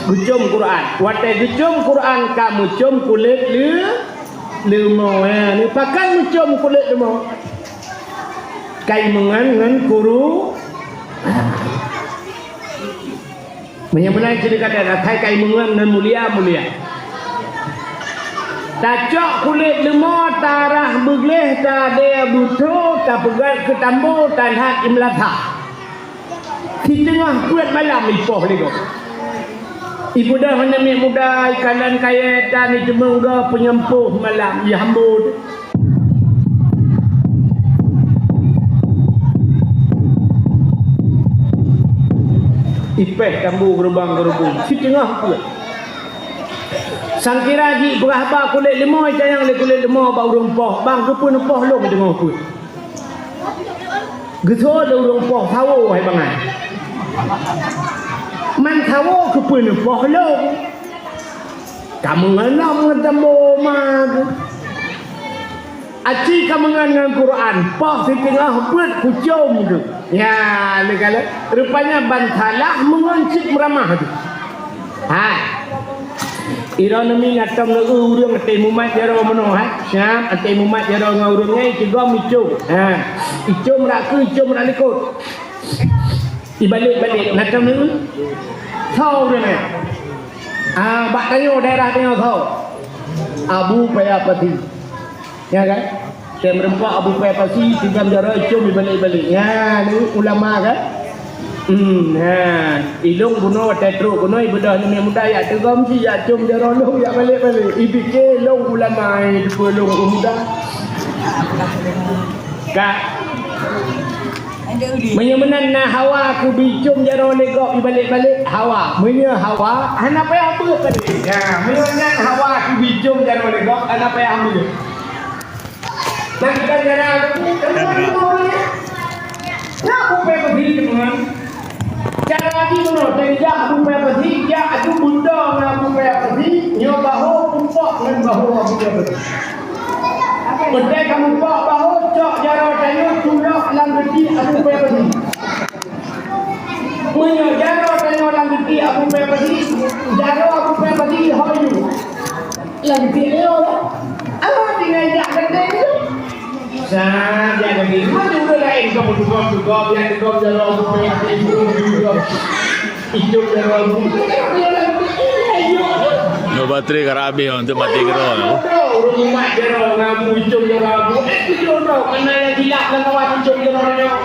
Geucôm Quran. Watèe geucôm Quran ka meucôm kulét leu-, leumô. Ha, ni pakon meucôm kulét leumô? Kai meungon ngon kuru. Meunyoe meunan cit ka dan asai kai meungon ngon mulia-mulia. Tacok kulét leumô, tarhah beugleh, tadèe beuthu, tapeugöt keu tambo, talhat i meulasah. Siteungoh peuet malam ipoh lé gob. Ibeudôh aneuk muda ikalon kayèe tan iteumeung gob peunyampôh malam, ihambô. Ipèh tambo geurubang-geurubong, siteungoh peuet. Sangkira jih peugah haba kulét leumô, itanyong lé kulét leumô bak ureueng poh, "Bang, keupeue neupoh lôn teungoh peuet?" Geuseuôt lé ureueng poh sawo hai bangai. Man sawo keupeue neupoh lôn? Ka meungon lom ngon tambo ma geuh. Aci ka meungon ngon Quran, poh siteungoh peuet kucôm geuh. Nyan, lé kalon. Rupanya ban salah meungon cit meuramah geuh. Hai. Iroe neumi na tom lé ureueng até mumat jaroe meunoe, hai. Siap até mumat jaroe ngon ureueng nyan, icigom icôm. Ha. Icôm rak keu, icôm rak likot. Ibalek-balek, na tom lé. Tho ureueng nyan. Ah, bak tanyoe daerah tanyoe tho. Abu Paya Pati. Ya kan? Tem rempok Abu Paya Pasi, tigam jaroe icôm ibalek-balek. Nyan, ni ulama kan? Hmm, ha. Ilông bunoe watèe trok bunoe ibeudôh aneuk muda yak teugom si yak com jaroe lông yak balek-balek. Ipike lông ulama, eh, dua lông muda. Ka. Meunyoe meunan na hawa keu bi com jaroe lé gob ibalek-balek, hawa. Meunyoe hawa, hana payah beuet tadi. Ya, meunyoe nyan hawa keu bi com jaroe lé gob, hana payah beuet. Nah, kita jalan. Kenapa orang ya? Nak bupe besi teman. Cara lagi mana? Tengah bupe besi, ya, aku benda dengan bupe besi, nyo bahu pupok dengan bahu bupe besi. Betul kamu pok bahu, cok jarak kayu, tulak lam besi, aku bupe besi. Meunyoe jaroe tanyoe lam geuti Abu Paya Padi, jaroe Abu Paya Padi ho yue. Lam geuti nyoe lah. Allah tinggai jak geuti nyoe. Sa jak geuti. Meunyoe ureueng laén ka meudugom-dugom, jak dugom jaroe Abu Paya Padi, dugom. Icok jaroe Abu. Nyoe baterai ka habéh untuk mati keudroe. Ureueng umat jaroe ngabu icok jaroe Abu. Eh, icok jaroe. Keunan nyang gilap lam kawan icok jaroe nyoe.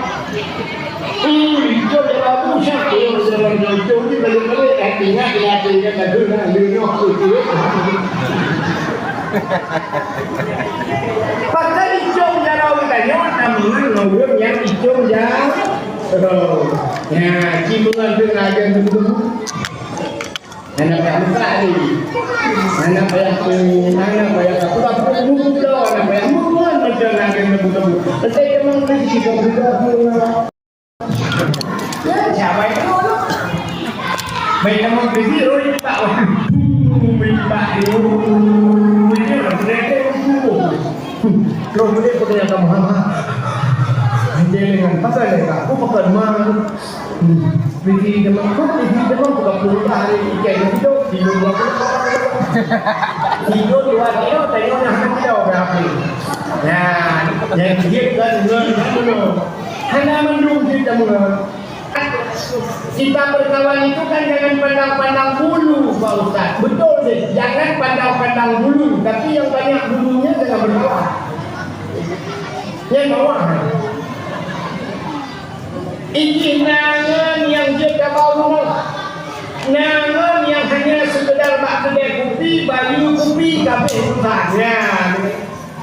Hmm, jom jalan Abu Syah, jom jalan Jom, jom ni balik-balik, eh, ingat, ingat, ingat, ingat, ingat, ingat, ingat. Pasal icom jalan geutanyoe, namun ureueng nyang icom jalan. Ya, ci meungan deungon ajan tu. Hana payah buka lagi. Hana payah, hana payah buka, buka, buka, hana payah buka, macam nak kena buka, buka. Tapi memang rezeki kau buka, buka. Ya, siapa itu? Baik, nama rezeki, oh, ini tak. Ini tak, ini, ini, ini, ini, ini, ini, ini. Terus boleh pekerja kamu, ha, ha. Dia dengan pasal dia, aku pekan mah. Hmm. Piti teuma, piti teuma buka peluang hari ikai hidup, tidur dua puluh. Tidur dua kilo, tengok nak kilo berapa. Nah, yang dia kan ngon mana? Hana mandum kita mula. Kita berkawan itu kan jangan pandang-pandang bulu, Pak Ustaz. Betul deh, jangan pandang-pandang bulu, tapi yang banyak bulunya jangan berkawan. Yang bawah. Ideh na ngon nyang jeuet tabah u rumoh. Na ngon nyang hanya sekedar bak keudè kupi, bayeue kupi, ka abéh urusan. Nyan,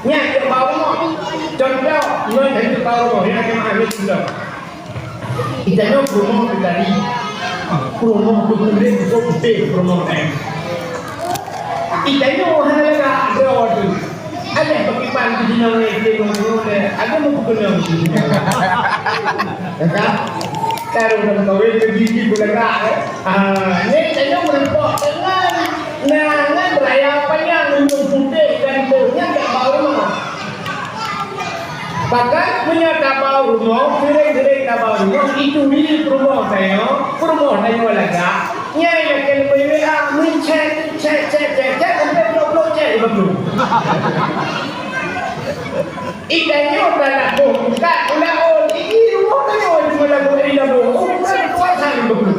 nyan jeuet bak u rumoh. Contoh, ngon hana jeuet bak u rumoh, nyan jeuet bak u rumoh. Geutanyoe peurumoh teuh tadi. Peurumoh teuh puléh, peurumoh teuh. Geutanyoe hana lagak droe teuh. Adak bak kiban keu jinoe lé, lé ngon lé, ada meukeunong. Ya kan? Taruh dalam kawin ke gigi belagak, eh. Ah, ni tanya meureumpok dengan, nah, ngan raya panyang ujong putéh dan tu, nyan dak bau rumah. Bahkan meunyoe tabau rumoh, sering-sering tabau rumoh, itu di rumah saya, rumah saya lagak. Nyai lakèe leubèh W A, meuchat, chat, chat, chat, chat, sampai ploh-ploh chat di baku. Itanyoe bak lakoh buka, ulah oh, ini rumah tanyoe cuma lagu ini lagu. Oh, bukan kuasa di baku.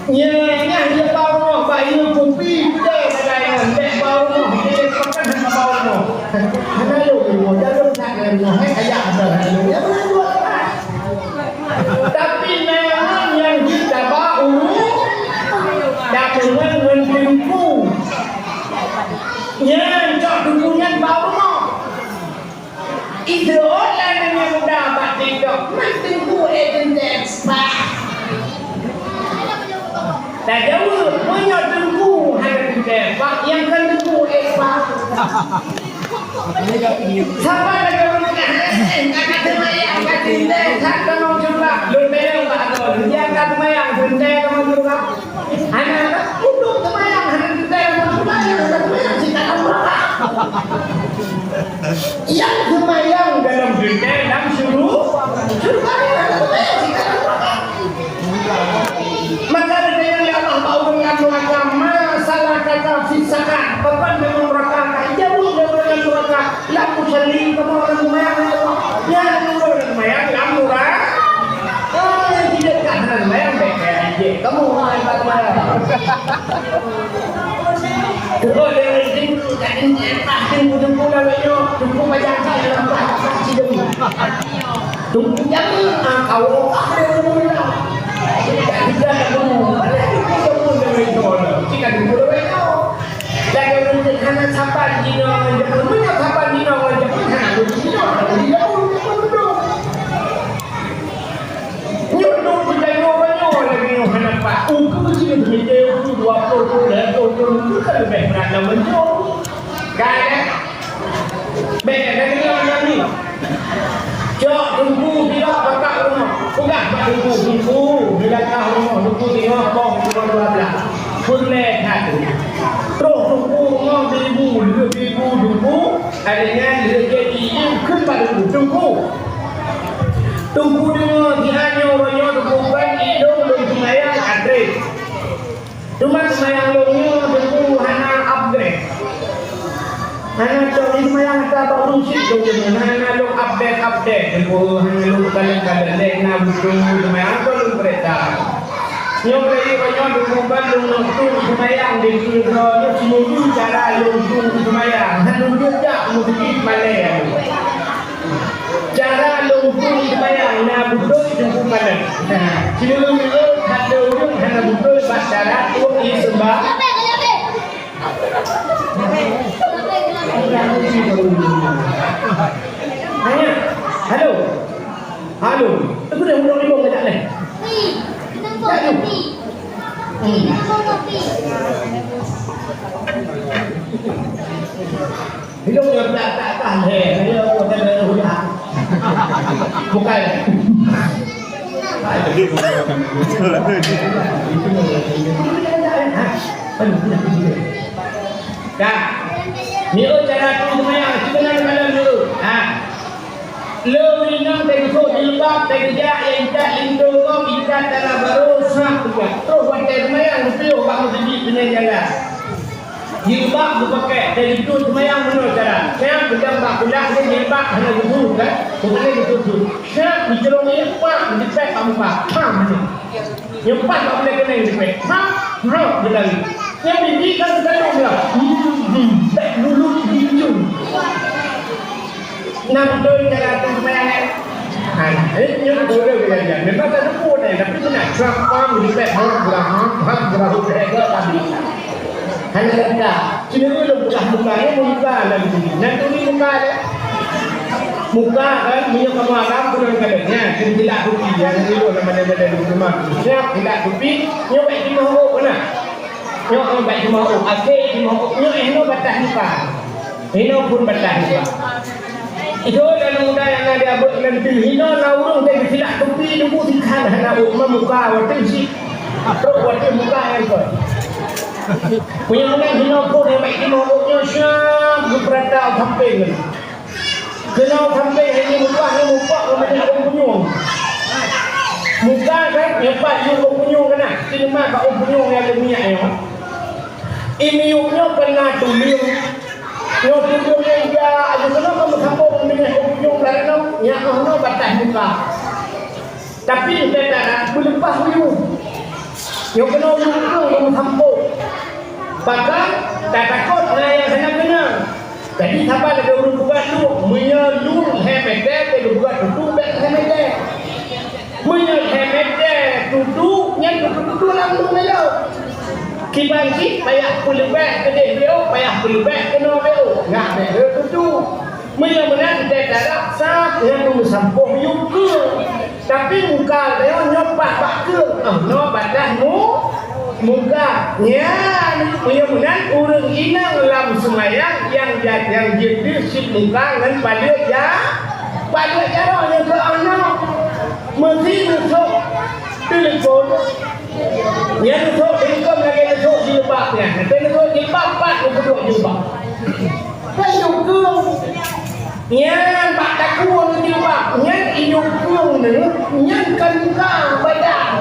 Nyai nyang jeuet bak rumoh, bayeue kupi, beude, beude, bèk bak rumoh, jeuet pakat hana bak rumoh. Hana lôn rumoh, jalôm that ngon rumoh, hai, kajak asai hana lôn. Ya, beuna dua tempat. Tapi memang nyang jeuet tabah ureueng, dak deungon ngon teungku. Nyan cok teungku nyan bak rumoh. Ideh ôn lagèe nyang muda bak TikTok, man teungku eh teuntèe, bah. Tajaweueb, meunyoe teungku hana teuntèe, bah, nyang kon teungku eh, bah. Saban lagèe ureueng meukat, eh, eh, ka, ka teumayang, ka teuntèe, that tamong jeumah, lôn tanyong bak droe, nyang ka teumayang, teuntèe tamong jeumah. Hana udép teumayang, hana teuntèe lam syeuruga, nyang hana teumayang sit dalam neuraka. Nyang teumayang dalam teuntèe lam syuru-, syeuruga, nyang hana teumayang sit dalam neuraka. Maka geutanyong lé Allah bak ureueng lam neuraka, "Ma salakakum fi saqar?" Pakon kamoe neuraka? Ka ijaweueb lé ureueng lam neuraka, "Lam nusalli," kamoe hana teumayang, ya Allah. Nyan ureueng hana teumayang lam neuraka. Eh, jeuet ka hana teumayang, bèk kaya jih. Kamoe hana teumayang. Teungku, teungku, teungku, teungku, teungku, teungku, teungku, teungku, teungku, jangan, ah, kau, ah, dia, dia, dia. Kita, kita, kita, kita, kita, kita, kita, kita, kita, kita, kita, lagèe ureueng hana saban jinoe ngon jameun. Meunyoe saban jinoe ngon jameun, hana ureueng jinoe, hana ureueng jameun, jameun duduk. Nyoe dong geutanyoe banyoe lagèe nyoe hana pat. Ukeue jih meunyoe ukeue dua ploh thôn, lhèe ploh thôn, ukeue ka leubeh brat lam meunyoe. Ka, eh? Bèk, bèk, bèk, bèk, bèk. Cok teungku, tidak bakat rumoh. Peugah bak teungku, "Teungku, di langkah rumoh teungku teungoh poh dua belas. Peureulèe that." Troh teungku ngon beuibu, lheueh beuibu teungku, akhirnya lheueh jeuet ié kheun bak teungku, "Teungku, teungku deungoe, di nyoe uroe nyoe teungku Hana lôn update-update, teungku, hana lôn kalon-kalon, lé na beutôi seumayang, kon lôn peurintah. Nyoe lagèe nyoe, teungku, ban lôn nyoe tu seumayang di keudroe nyoe, simeungeue cara lôn tu seumayang. Hana lôn jeuet jak meuseujid malèe. Cara lôn tu seumayang na beutôi, teungku, kalon. Nah, simeungeue-meungeue that lôn hana beutôi bak cara tu seumayang. Halo. Halo. Teungku dah ulông limong kejap leh. Laju. Hmm. Hidung nyoe tak, tak, tak, leh. Bukan. Ka. Miseue cara tu seumayang, sigoe na kalon miseue. Ha. Lheuh inong teugeusok jilbab, teugeujak, ya ikat linto gob, ikat dara barô, sah teuka. Troh watèe seumayang, geupiôh bak meuseujid keuneuk jaga. Jilbab geupakè, teugeujak seumayang meunoe cara. Siap peugah bak kulah, jilbab hana geubu, kan? Bukan geututup. Siap geucurong ié, pak, geupèk bak muka. Pam, ni. Nyoe pat bak ulèe keunong jipèk. Ha? Brok geulari. Nyan bibi ka teukalon dah. Hmm, hmm. Bèk mulut jijun. Nah, beutôi cara tu seumayang, eh? Ha, eh, nyoe boleh belajar. Memang tak ada pun, eh. Tapi benar. Siap pam jipèk. Ha, geurah, ha, ha, geurah, ha, geurah, ha, tadi. Hana reda. Sinoe lôn peugah muka, nyoe muka lagèe nyoe. Nyan turi muka lé. Muka kan, meunyoe kamoe agam, keuneuk kalon. Nyan, keuneuk jilak kupi, nyang dulu nama dia, dia, dia, dia, dia. Siap, jilak kupi, nyoe bèk jimoh ôk, nah. Nyoe, nyoe bèk jimoh ôk, akhé jimoh ôk. Nyoe, eh, nyoe batah muka. Hinoe phon batah muka. Itu dalam muda nyang na di abot ngon teuh. Hinoe na ureueng teuh geusilak kupi, nunggu sikhan hana ôk, meumuka watèe sit. Trok watèe muka nyan kon. Meunyoe meunan hinoe phon nyang bèk jimoh ôk nyoe siap geupeurata u sampéng nyan. Keunoe sampéng hana meutuah nyoe mupok ngon minyeuk ôn punyueng. Muka kan nyoe pat yue ôn punyueng keunan. Sinoe mat bak ôn punyueng nyang leumiak nyoe. Imiyup nyoe keunan tuleueng. Nyoe tuleueng nyang ija, aja keunoe ka meusambong ngon minyeuk ôn punyueng bak nyoe, nyan oh nyoe batah muka. Tapi teuka beuleupah uyueng. Nyoe keunoe uyueng keueng meusampôh. Bahkan tatakot na nyang hana keunong. Jadi saban lagèe ureueng peugah lueng, meunyoe lueng lhèe mètè, lheueh geupeugah tutu bèk lhèe mètè. Meunyoe lhèe mètè tutu, nyan tutu-tutu lam lueng ilok. Kiban cit payah peuleubèh keudeh beuôk, payah peuleubèh keunoe beuôk. Nyan bèk lheueh tutu. Meunyoe meunan teuka sah nyan meusampôh uyueng keueng. Tapi muka nyoe, nyoe pat bak keueng, ah, nyoe batah mu-, muka. Nyan, meunyoe meunan ureueng inong lam seumayang nyang ja-, nyang jeuet deuh cit muka ngon paleuet ja-, paleuet jaroe nyoe keu oh nyoe. Meusi neusok teuleukon. Nyan neusok teuleukon lagèe neusok jilbab nyan. Tapi neusok jilbab, pat neupeuduek jilbab. Kan yue keueng. Nyan bak takue ngon jilbab. Nyan yue keueng nyoe, nyan kan muka badan.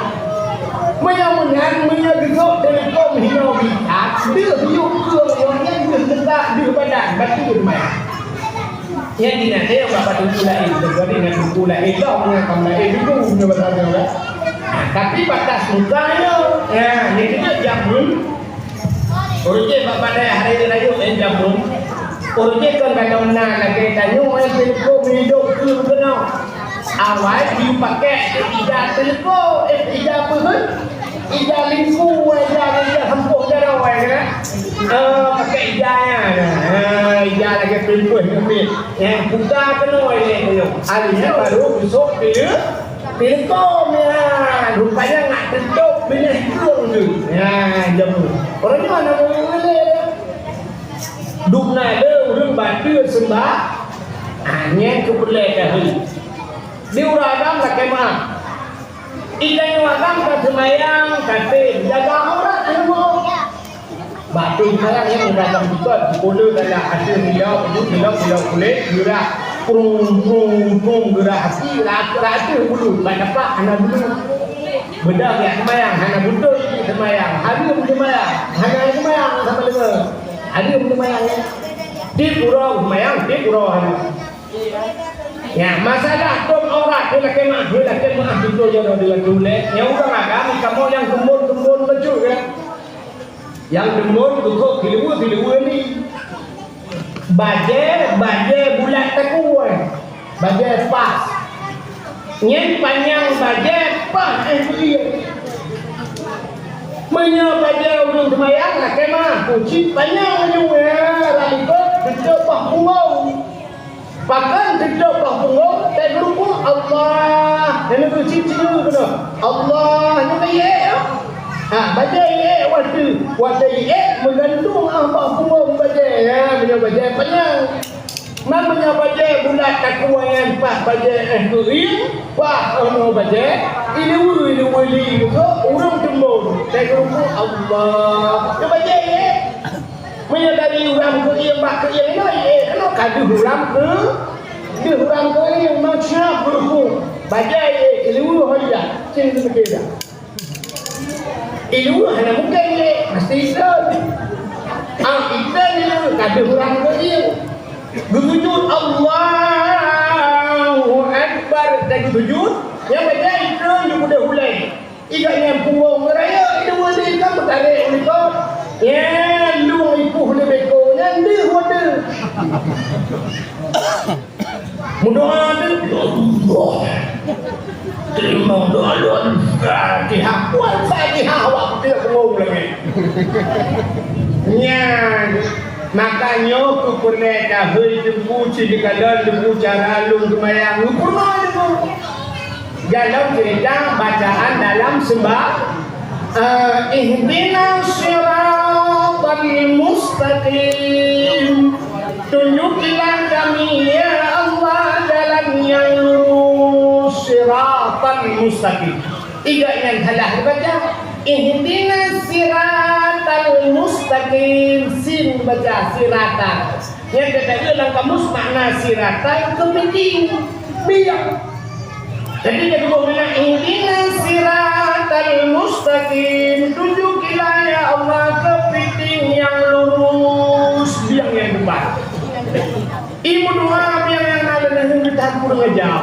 Meunyoe meunan, meunyoe geusok teuleukon hinoe bikat, deuh yue keueng nyoe nyan deuh muka, deuh badan, bacut mah. Nyan di na teuh bak tuku laén, teukeudi na tuku laén, lom nyan kam laén, itu nyoe bahasa nyoe kan. Tapi batas muka nyoe, nyan, nyan keuneuk jameun. Ureueng jih bak padang hari rayeuk, eh, jameun. Ureueng jih kon ka na lagèe tanyoe, eh, teuleukon meuhidop keu keunoe. Awai jipakè ija teuleukon, eh, ija peue? Ija lingku, ija, ija sampôh jaroe, eh, kan? Eh, pakè ija nyan, eh, ija lagèe peumpeuh keumiet. Nyang puta keunoe lé keunoe. Alèh nyan baru beusôk teuleukon. Teuleukon nyan, rupanya ngat teutôp binéh keueng tu. Nyan, jameun. Ureueng nyoe na meulé. Dum na lé ureueng bateue seumbah. Ah, nyan keu peureulèe ka heueh. Di ureueng agam lakèe meu'ah. Di tanyoe agam ka seumayang, ka tem, jaga aurat aneuk muda. Bak tu sekarang ni, datang bukan, sekolah dalam hati beliau, beliau, beliau kulit, gerak, prung, prung, prung, gerak hati, gerak, gerak hati bulu, bak dapat anak bulu. Beda ya semayang, hana betul semayang, hari semayang, hana semayang sama dengan hari semayang. Tiap orang semayang, tiap orang hari. Ya, masalah tom aurat, hei lakée meu'ah, hei lakée meu'ah, tutoe jaroe di laju lé. Nyang ureuëng agam kamoe nyang teumbon-teumbon bacut, ya. Nyang teumbon geukok siluweue-siluweue ni. Bajée, bajée bulat takue. Bajée pas. Nyan panyang bajée paih keuieng. Meunyoe bajée ureuëng seumayang, lakée meu'ah, cit panyang meunyoe, ya, lam likot, teuntée paih punggong. Pakon teuntée paih punggong, teugeurukuk, Allah. Nyan keuh cit-cit keunoe. Allah, nyan keuh iék, ya. Ha, bajée iék watée, watée iék meugantung, ah, bak punggong bajée, ya, meunyoe bajée panyang. Meunyoe bajée bulat takue nyan paih bajée éh keuieng, paih, eh, nyoe bajée, iluweue, iluweue li, ureuëng teumbon, teugeurukuk, Allah. Nyoe bajée iék. Meunyoe dari uram keuieng bak keuieng nyoe, eh, keunoe ka deuh uram keu-, deuh uram keuieng, meusiab geurukuk. Bajée, eh, iluweue ho jak, cit teupeugah dah. Iluweue hana mungken, eh, pasti item. Ah, item iluweue ka deuh uram keuieng. Geusujut, Allahu Akbar, dan geusujut. Nyang bajée item jeuet udeh ulée. Iga nyan punggong rayeuk, iduek deh ka meutarek u likot. Nyan lueng ipuh lé beko, nyan deuh watée. Meudoa deuh, "Ya Allah, teurimong doa lôn." Fatihah, wal Fatihah, awak putih punggong lagée. Nyan, maka nyoe keu peureulée tahôi teungku, sidikalon teungku cara lôn seumayang. Geupeurunoe teungku. Dalam cerita bacaan dalam sembah, eh, ihdinas siratal mustaqim. Tunjukilah kami, ya Allah, jalan yang lurus, siratal mustaqim. Iga nyan salah dibaca. Ihdinas siratal mustaqim, sin baca siratal. Nyang gata lam kamus makna siratal keupiting, biang. Jadi, geuboh meunan, "Ihdinas siratal mustaqim." Tunjukilah, ya Allah, keupiting nyang lurus, biang nyang teumpat. Ibu doa biang nyang na leuneun geutanyoe ngeujak.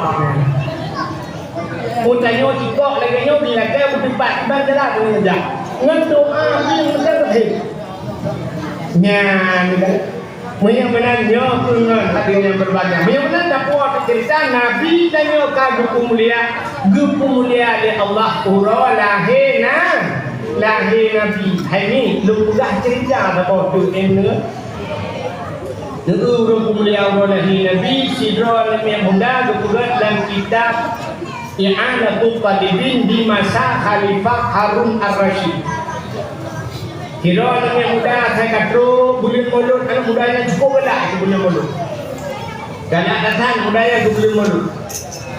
Mun tanyoe cikok lagée nyoe, bila ka beuteumpat, iban jalan ngeujak. Ngon doa biang meuteumpat. Nyan, kan? Meunyoe meunan nyoe keuh ngon hati nyang beurbahagia. Meunyoe meunan tapuwoe teuceurita Nabi tanyoe ka geupeumulia, geupeumulia lé Allah uroe lahé na, lahé Nabi. Hai ni, lôn peugah ceurita saboh teuk, eh, neu-, neu-, ureuëng peumulia uroe lahé Nabi, sidroe aneuk muda geupeugah lam kitab I'anatut Talibin di masa Khalifah Harun Ar-Rasyid. Sidroe aneuk muda asai ka trok buleuen Molot, aneuk muda nyan cukup galak keu buleuen Molot. Galak that-that aneuk muda nyan keu buleuen Molot.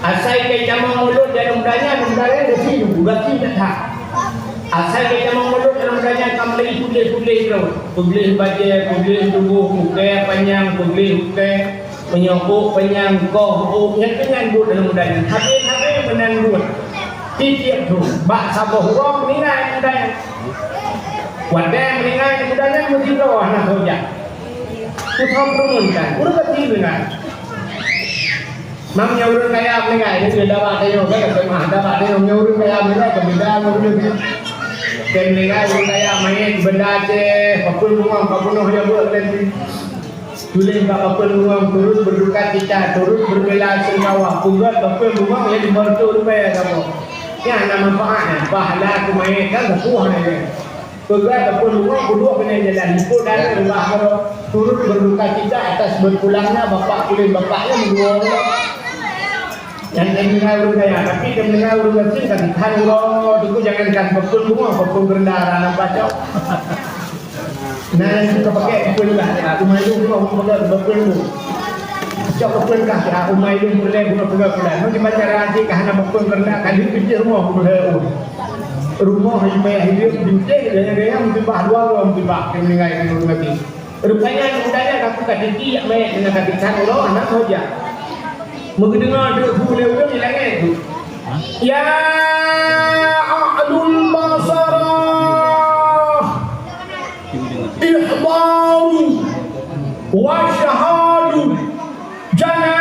Asai ka jitamong Molot di aneuk muda nyan, aneuk muda nyan gaki, gaki that-that. Asai ka jitamong Molot, aneuk muda nyan ka mulai puléh-puléh droe. Puléh bajée, puléh tuboh, ukée panyang, puléh ukée. Meunyoe kok panyang, koh ôk, nyan keuh nyan buet aneuk muda nyan. Habéh-habéh meunan buet. Tieb-tieb thon, bak saboh uroe meuninggai aneuk muda nyan. Watée meuninggai aneuk muda nyan, meusidroe hana soe jak. Putôh peureumeun kan, ureuëng gaki meuninggai. Meunyoe ureuëng kaya meuninggai, nyoe daba tanyoe, kan, daba tanyoe, meunyoe ureuëng kaya meuninggai, keu benda ngon ureuëng. Meuninggai ureuëng kaya, manyét benda ceh, papeuen bungong, papeuen noh, ya, buet, kan. Tuléh bak papeuen bungong, turut berduka cita, turut berbela sungkawa. Peugét papeuen bungong, ya, lima reutôh ribèe saboh. Nyan na manfaat nyan, pahala keu manyét kan sapeue nyan. Peugét papeuen bungong, peuduek keunan jalan, likot dan reumbah baroe. Turut berduka cita atas berpulangnya bapak, tuléh bapaknya meudua uroe. Nyang teumeuninggai ureuëng kaya, tapi teumeuninggai ureuëng gasien ka teukan uroe, teungku jangankan papeuen bungong, papeuen geureunda hana pacok. Nah, itu ka pakai papeuen kah, ya, rumah itu rumah pakai papeuen bu. Cok papeuen kah, ya, rumah itu peureulèe guna peugah pulan. Mungkin baca raja kah hana papeuen geureunda, kan itu je rumah peureulèe. Rumah yang payah hidup, bintéh, gaya-gaya, mesti bah dua orang, mesti bah, teumeuninggai ureuëng gasien. Rupanya aneuk muda nyan ka peugah tinggi jak manyét, deungon ka pingsan uroe, hana soe jak. Meugeudeungoe deuk su lé ureuëng di langét tu, "Ya ahlul basarah, ihdaru wasyhadu, jana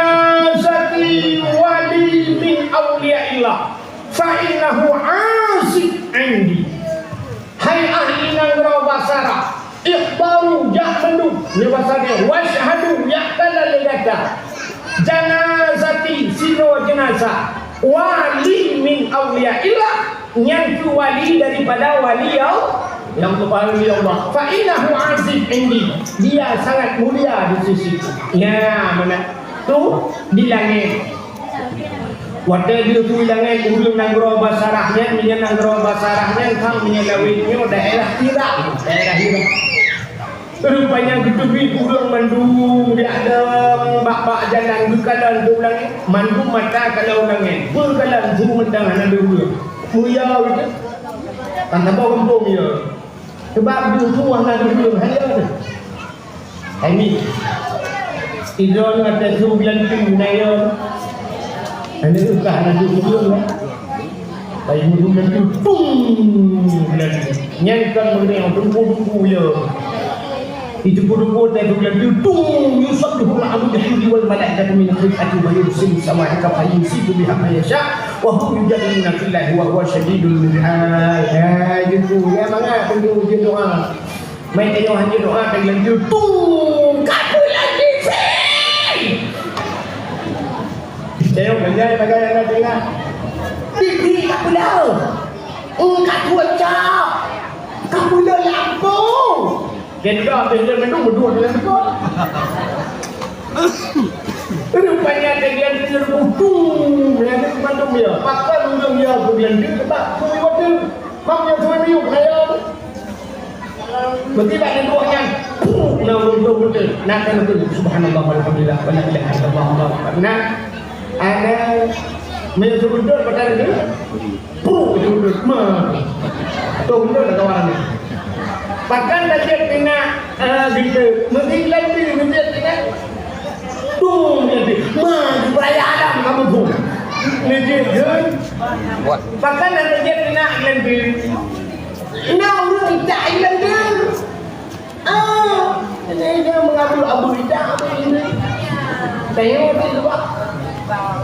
Nyoe bahasa dia, "Wasyhadu," yakkanlah lé gata, "janazati," sidroe jeunazah, "wali min auliyaillah," nyan keuh wali daripada wali Allah, nyang keuh wali Allah. "Fa innahu aziz indi," dia sangat mulia di sisi. Ya, mana? Tu di langét. Watèe deuh tu di langét, ureueng nanggroe Basarah nyan, meunyoe nanggroe Basarah nyan, kan meunyoe lawét nyoe daerah Irak, daerah Irak. Rupanya geuteubiet ureueng mandum di ateueh bak-bak jalan geukalon di langét, mandum mata kalon langét. Beukalon su mantong hana deuh ureueng. Mulia gitu. Kan saboh gampông ya. Sebab deuh su hana deuh ureueng, hana deuh. Hai mi. Idon ateueh su bulan tu na ya. Hana deuh ka hana deuh ureueng. Bayi meuduek laju, tung! Nyan kon meunyoe teungku-teungku ya. Itu teungku-teungku teuh laju, tung! Yusabbihul 'abdu bihamdi wal malaikatu min khifati wa yursilu sawa'iqa fa yusibu biha man yasha, wa hum yujadiluna fillahi wa huwa syadidul mihal. Ya, itu. Ya, mangat teungku je doa. Mai tanyoe hana doa, ka laju tung, ka peulagi sih. Tanyoe ka nyan lagèe nyang na teulah. Dibri ka peuleuh. Ka tucok. Ka peuleuh lampôh. Gendong teuh nyan mandum beudôh dalam seukôt. Rupanya teuh nyan teuh tung, nyan mandum ya. Pakon ureueng ya peugah teuh, sebab tui watèe. Bang nyang tuai miyueb kaya. Meuti bak nyan, puh, na ureueng beutôi. Na kan beutôi. Subhanallah, walhamdulillah, wala ilaha illallah, Allahu akbar. Na, ana, meunyoe seubeutôi, pakai lagi. Puh, seubeutôi. Ma. Tu beutôi dah kawan. Pakan dah siap kena, eh, gitu. Meuti lagi, meuti kena. Tu, meuti. Ma, Jibril Adam kamu pun. Meuti, kan? Pakan dah siap kena, lagi. Na ureueng ijak ilang deuh. Ah, ini dia mengabul-abul ijak, abul ini. Tengok tu sebab.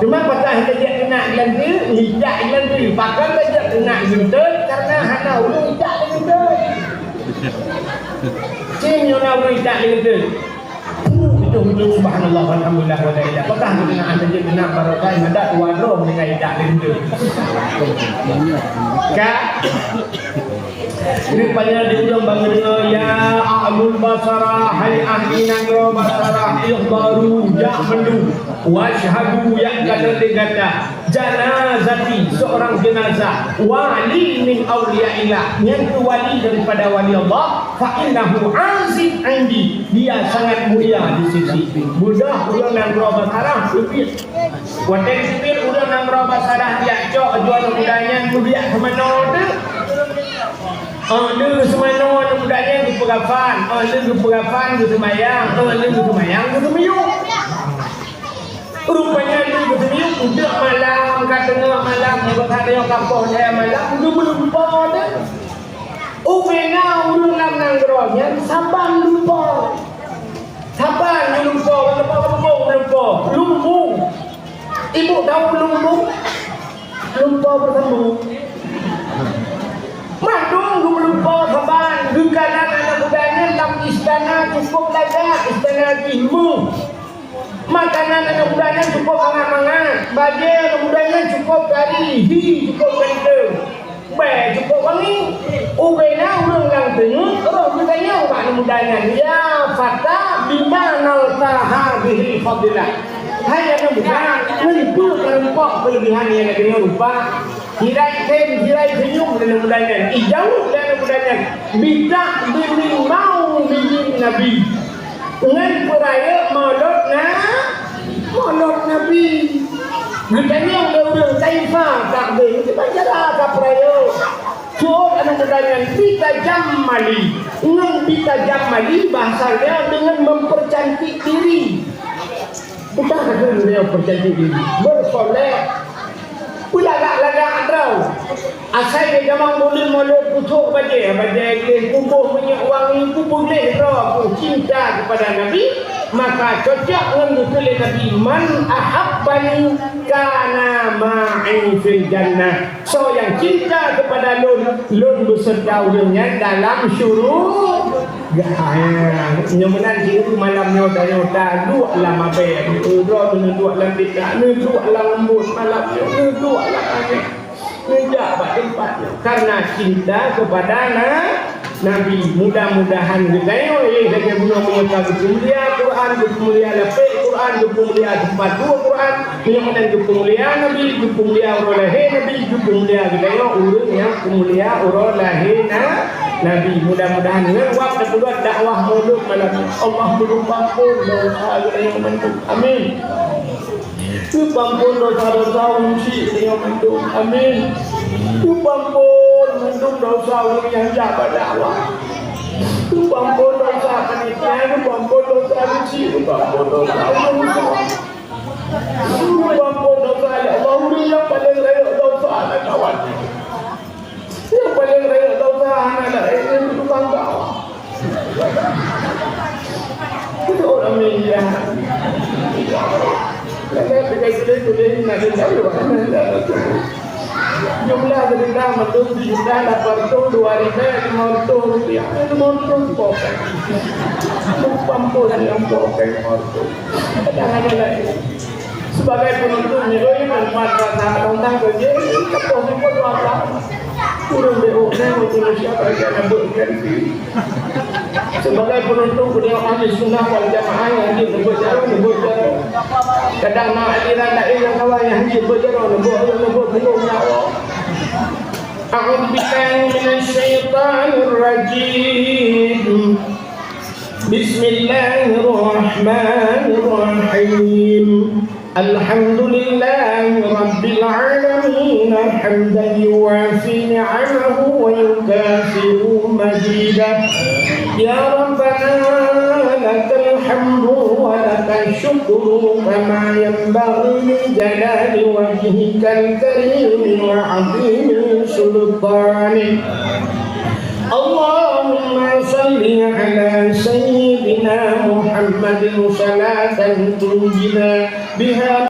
Cuma patah kita jak kena ilang deuh, ijak ilang deuh. Pakon tak jak kena geuntôt, karena hana ureueng ijak lé geuntôt. Cim nyoe na ureueng ijak lé geuntôt. Puh, itu betul, subhanallah, walhamdulillah, wala ilaha. Apakah keunan saja keunan barokah, madat dua droe dengan ijak lé geuntôt. Ka? Rupanya di ulôn bangeunyoe, ya ahlul Basarah, hai ahli nanggroe Basarah, ihdaru, jak mandum, wasyhadu, jak kalon lé gata, janazati, seorang jenazah, wali min auliyaillah, nyan keuh wali daripada wali Allah, fa innahu aziz indi, dia sangat mulia di sisi. Beudôh ulôn nanggroe Basarah, seubiet. Watèe seubiet ureueng nanggroe Basarah jak cok jual muda nyan, keubiet seumanoe teuh. Oh, lheueh seumanoe aneuk muda nyan geupeukafan, oh, lheueh geupeukafan geuseumayang, oh, lheueh geuseumayang geuseumiyueb. Rupanya lheueh geuseumiyueb, udeb malam, ka teungoh malam, ka teungoh kapoh dayah malam, geumeulumpo teuh. Ubena ureueng lam nanggroe nyan saban lumpo. Saban lumpo, lumpo, lumpo, lumpo. Ibu tahu lumpo? Lumpo bersambung. Mandum lumpo saban, geukalon aneuk muda nyan lam istana cukup lagak, istana jih meuh. Makanan aneuk muda nyan cukup angat-mangat, bajèe aneuk muda nyan cukup kari, hi cukup ganteng, bèe cukup wangi. Ubena ureueng lam teungeut roh geutanyong bak aneuk muda nyan, "Ya fata, bima nalta hadhil fadilah?" Hai aneuk muda, ngon peue kareumpok keulebihan nyang na deungon rupa? Hirai khem, hirai seunyum lé aneuk muda nyan. Ijaweueb lé aneuk muda nyan, "Bita'dhimi maulidin Nabi." Ngon peurayeuk maulud na, maulud Nabi. Geutanyong lé ureueng, "Kaifa ta'dhim?" Kiban cara tapeurayeuk? Jaweueb aneuk muda nyan, "Bitajammali." Ngon bitajammali bahasa dia dengan mempercantik diri. Bukan saja beliau perjanji diri, bersolek, beulagak-lagak droe. Asai di jamang buleuen molod pucok bajèe, bajèe gleh, pumboh minyeuk wangi, peugleh droe cinta kepada Nabi, maka cocok ngon geukheun lé Nabi, "Man ahabbani kana ma'i fil jannah." Soe nyang cinta kepada lôn, lôn beserta ureueng nyan dalam syuru-, Gah, nyoe meunan jiôh malam nyoe tanyoe taduek lam abée, neuduek, neuduek lam binéh, neuduek lam embôn malam nyoe, neuduek lam angén. Neujak bak teumpat nyoe karena cinta kepada na-, Nabi. Mudah-mudahan geutanyoe, eh, lagée bunoe meunyoe ka geupeumulia Quran, geupeumulia lapék Quran, geupeumulia teumpat dua Quran, meunyoe meunan geupeumulia Nabi, geupeumulia uroe lahé Nabi, geupeumulia geutanyoe ureuëng nyang peumulia uroe lahé na-, Nabi. Mudah-mudahan ngon wab tapeugah dakwah mulod malam nyoe. Allah meureumpang phon dosa geutanyoe mandum. Amin. Geupampon dosa-dosa ureuëng chik tanyoe mandum. Amin. Geupampon mandum dosa ureuëng nyang jak bak dakwah. Geupampon dosa panitia, geupampon dosa ureuëng chik, geupampon dosa ureuëng rusak. Geupampon dosa, ya Allah, ureuëng nyang paleng rayeuk dosa lam kawan. Nyang paleng rayeuk dosa hana laén ngon tukang dakwah. Beutôi, amin, ya. Karena tinggai tuléh-tuléh, inna lillahi wa inna ilaihi raji'un. Jumlah denda mandum sijumlah lapan reutôh dua ribèe limong reutôh rupiah. Limong reutôh pokok. Lupa ampun, yang pokok limong reutôh. Kadang ada lain. Sebagai penutup, nyoe manfaat rasa tentang kerja ini, tepoh teupeu dua belas. Ureuëng B O N untuk Indonesia bagi anak buah ganti. Sebagai penutup, beliau ahli sunnah wal jamaah yang dia nebut jalan, nebut jalan. Kadang na aliran lain yang kawan yang dia nebut jalan, nebut, nebut, nebut, nebut. أعوذ بالله من الشيطان الرجيم. بسم الله الرحمن الرحيم. الحمد لله رب العالمين، حمدا يوافي نعمه ويكافئ مزيده. يا ربنا، لك الحمد ولك الشكر، كما ينبغي لجلال وجهك الكريم وعظيم سلطانك. اللهم صل على سيدنا محمد صلاة تنجينا بها